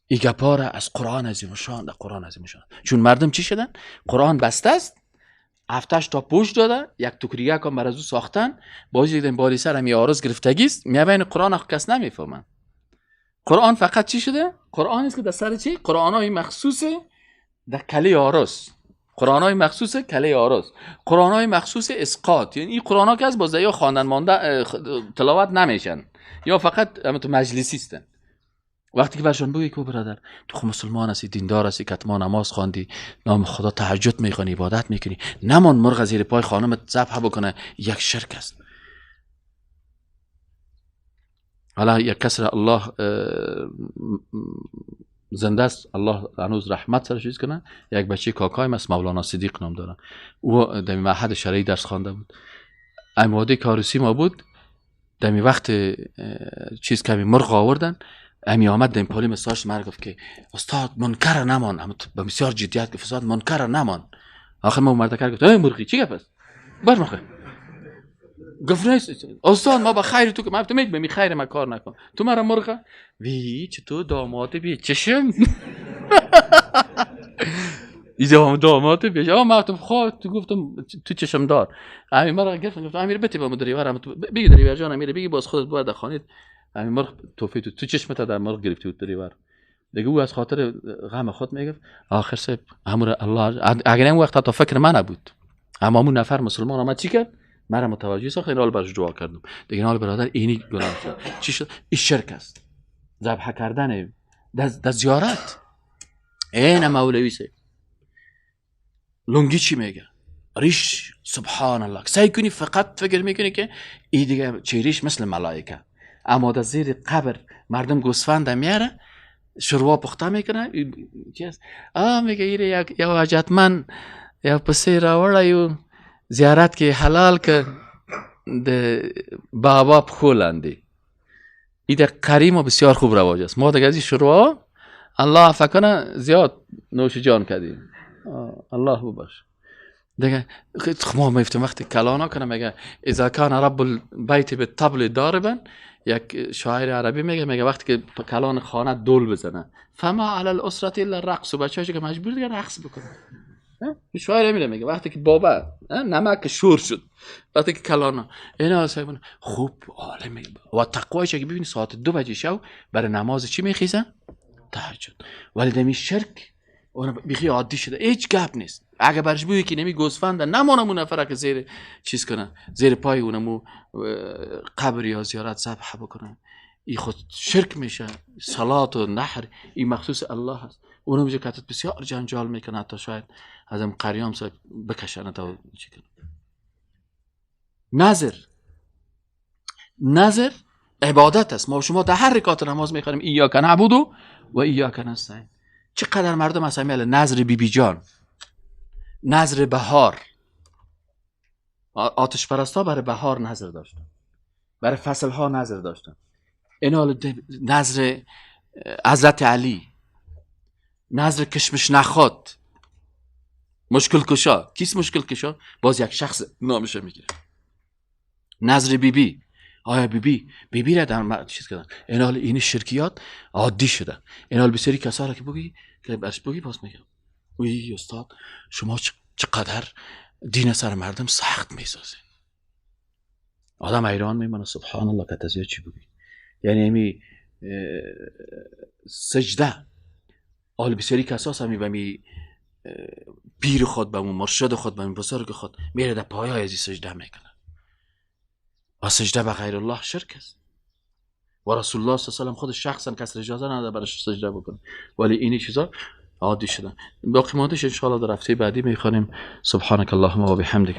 این گپا را از قرآن عظیم شان، در قرآن عظیم شان. چون مردم چی شدن؟ قرآن بسته است، 7 تا پوش داده، یک تکریه کام بر از او ساختن، باز دیدن بالی سر هم آرز گرفتگی است، میبین قرآن کس نمیفهمن. قرآن فقط چی شده؟ قرآن است که در سر چی؟ قرآن های مخصوص در کله آرز، قرآن های مخصوص کله آرز، قرآن های مخصوص اسقاط. یعنی این قرآن ها که از باز یا خواندن مانده تلاوت نمیشن یا فقط هم تو مجلسی هستن. وقتی که برشان بگی که برادر تو خو مسلمان هستی، دیندار هستی، کتما نماز خواندی، نام خدا تهجد میخوانی، عبادت میکنی، نمان مرغ زیر پای خانمت ذبح بکنه، یک شرک است. حالا یک کس را الله زنده است، الله هنوز رحمت سرش چیز کنه، یک بچه کاکایم است، مولانا صدیق نام داره، او در معهد شرعی درس خوانده بود، اماده کاروسی ما بود، در وقت چیز کمی مرغ آوردن، امی آمد در پالی مساج مرگ گفت که استاد منکر نمان، اما به بسیار جدیت گفت استاد منکر نمان. آخر ما مرد کرد گفت ای مرغی چی گفت است؟ بر مرغی گفت نیست استاد ما با خیر تو که من گفتم می خیر ما کار نکن تو مرا مرغ وی چطور داماد بی چشم ایده داماد بی آ من گفتم خب تو گفتم تو چشم دار. امیر مرا گرفت گفت امیر بتی با مدریور بگی دریور جان امیر بگی باز خودت باید خانید امیر مرغ توفی تو چشمت در مرغ گرفتی بود دریور دیگه. او از خاطر غم خود میگفت آخر صاحب امر الله اگر این وقت تا فکر من نبود، اما اون نفر مسلمان آمد چی کرد؟ مرا متوجه ساخت، این حال برش دعا کردم دیگه. این حال برادر اینی گناه شد. چی شد؟ این شرک است، ذبح کردن در زیارت. این مولوی سه لنگی چی میگه؟ ریش سبحان الله سعی کنی فقط فکر میکنی که این دیگه چهرهش مثل ملائکه، اما در زیر قبر مردم گوسفند میاره شوروا پخته میکنه چی است؟ میگه ایره یک حاجتمند یو پسې راوړی و، زیارت کې حلال که د بابا پښو لاندې. این در قری ما بسیار خوب رواج است. ما دیگه از این شروع الله فکنه زیاد نوش جان کردیم، الله ببخش. دیگه ما میفتم وقتی کلانا کنه میگه اذا کان رب البیت بالطبل ضاربا، یک شاعر عربی میگه وقتی که کلان خانه دول بزنه فما علی الاسره الا الرقص، و بچه‌هاش که مجبور دیگه رقص بکنه. شاعر میره میگه وقتی که بابا نمک شور شد، وقتی که کلانا اینا خوب عالم و تقوایش که ببینی ساعت 2 بجه شو برای نماز چی میخیزن؟ تهجد. ولی دمی شرک اون بیخی عادی شده، هیچ گپ نیست. اگه برش بویی که نمی گوسفند نمانم اون نفره که زیر چیز کنه، زیر پای اونمو قبر یا زیارت ذبح بکنه، این خود شرک میشه. صلات و نحر این مخصوص الله هست. اونم میشه که بسیار جنجال میکنه، تا شاید ازم قریام بکشنه تا چی کنه. نظر عبادت است. ما شما در هر رکعت نماز میخوانیم ایاک نعبد و ایاک نستعین. چقدر مردم اصلا نظر بی بی جان، نظر بهار، آتش پرستا برای بهار نظر داشتن، برای فصل ها نظر داشتن. اینا نظر حضرت علی، نظر کشمش نخواد، مشکل کشا. کیست مشکل کشا؟ باز یک شخص نامش میگیره. نظر بی بی، آیا بی بی بی بی را در چیز کردن. اینا این شرکیات عادی شده. اینا بسیاری کسا را که بگی که برش بگی باز میگم وی استاد شما چقدر دین سر مردم سخت میسازین. آدم ایران میمانه سبحان الله که تزیاد چی بگی. یعنی امی سجده آل بسیاری کساس همی به می پیر خود، به مرشد خود، به بزرگ خود میره در پایای ازی سجده میکنه. و سجده به غیر الله شرک است. و رسول الله صلی الله علیه و سلم خود شخصا کس اجازه نداده برش سجده بکنه، ولی اینی چیزا عادی شدن. باقی ماندهش ان شاء الله در هفته بعدی میخوانیم. سبحانك اللهم و بحمدک.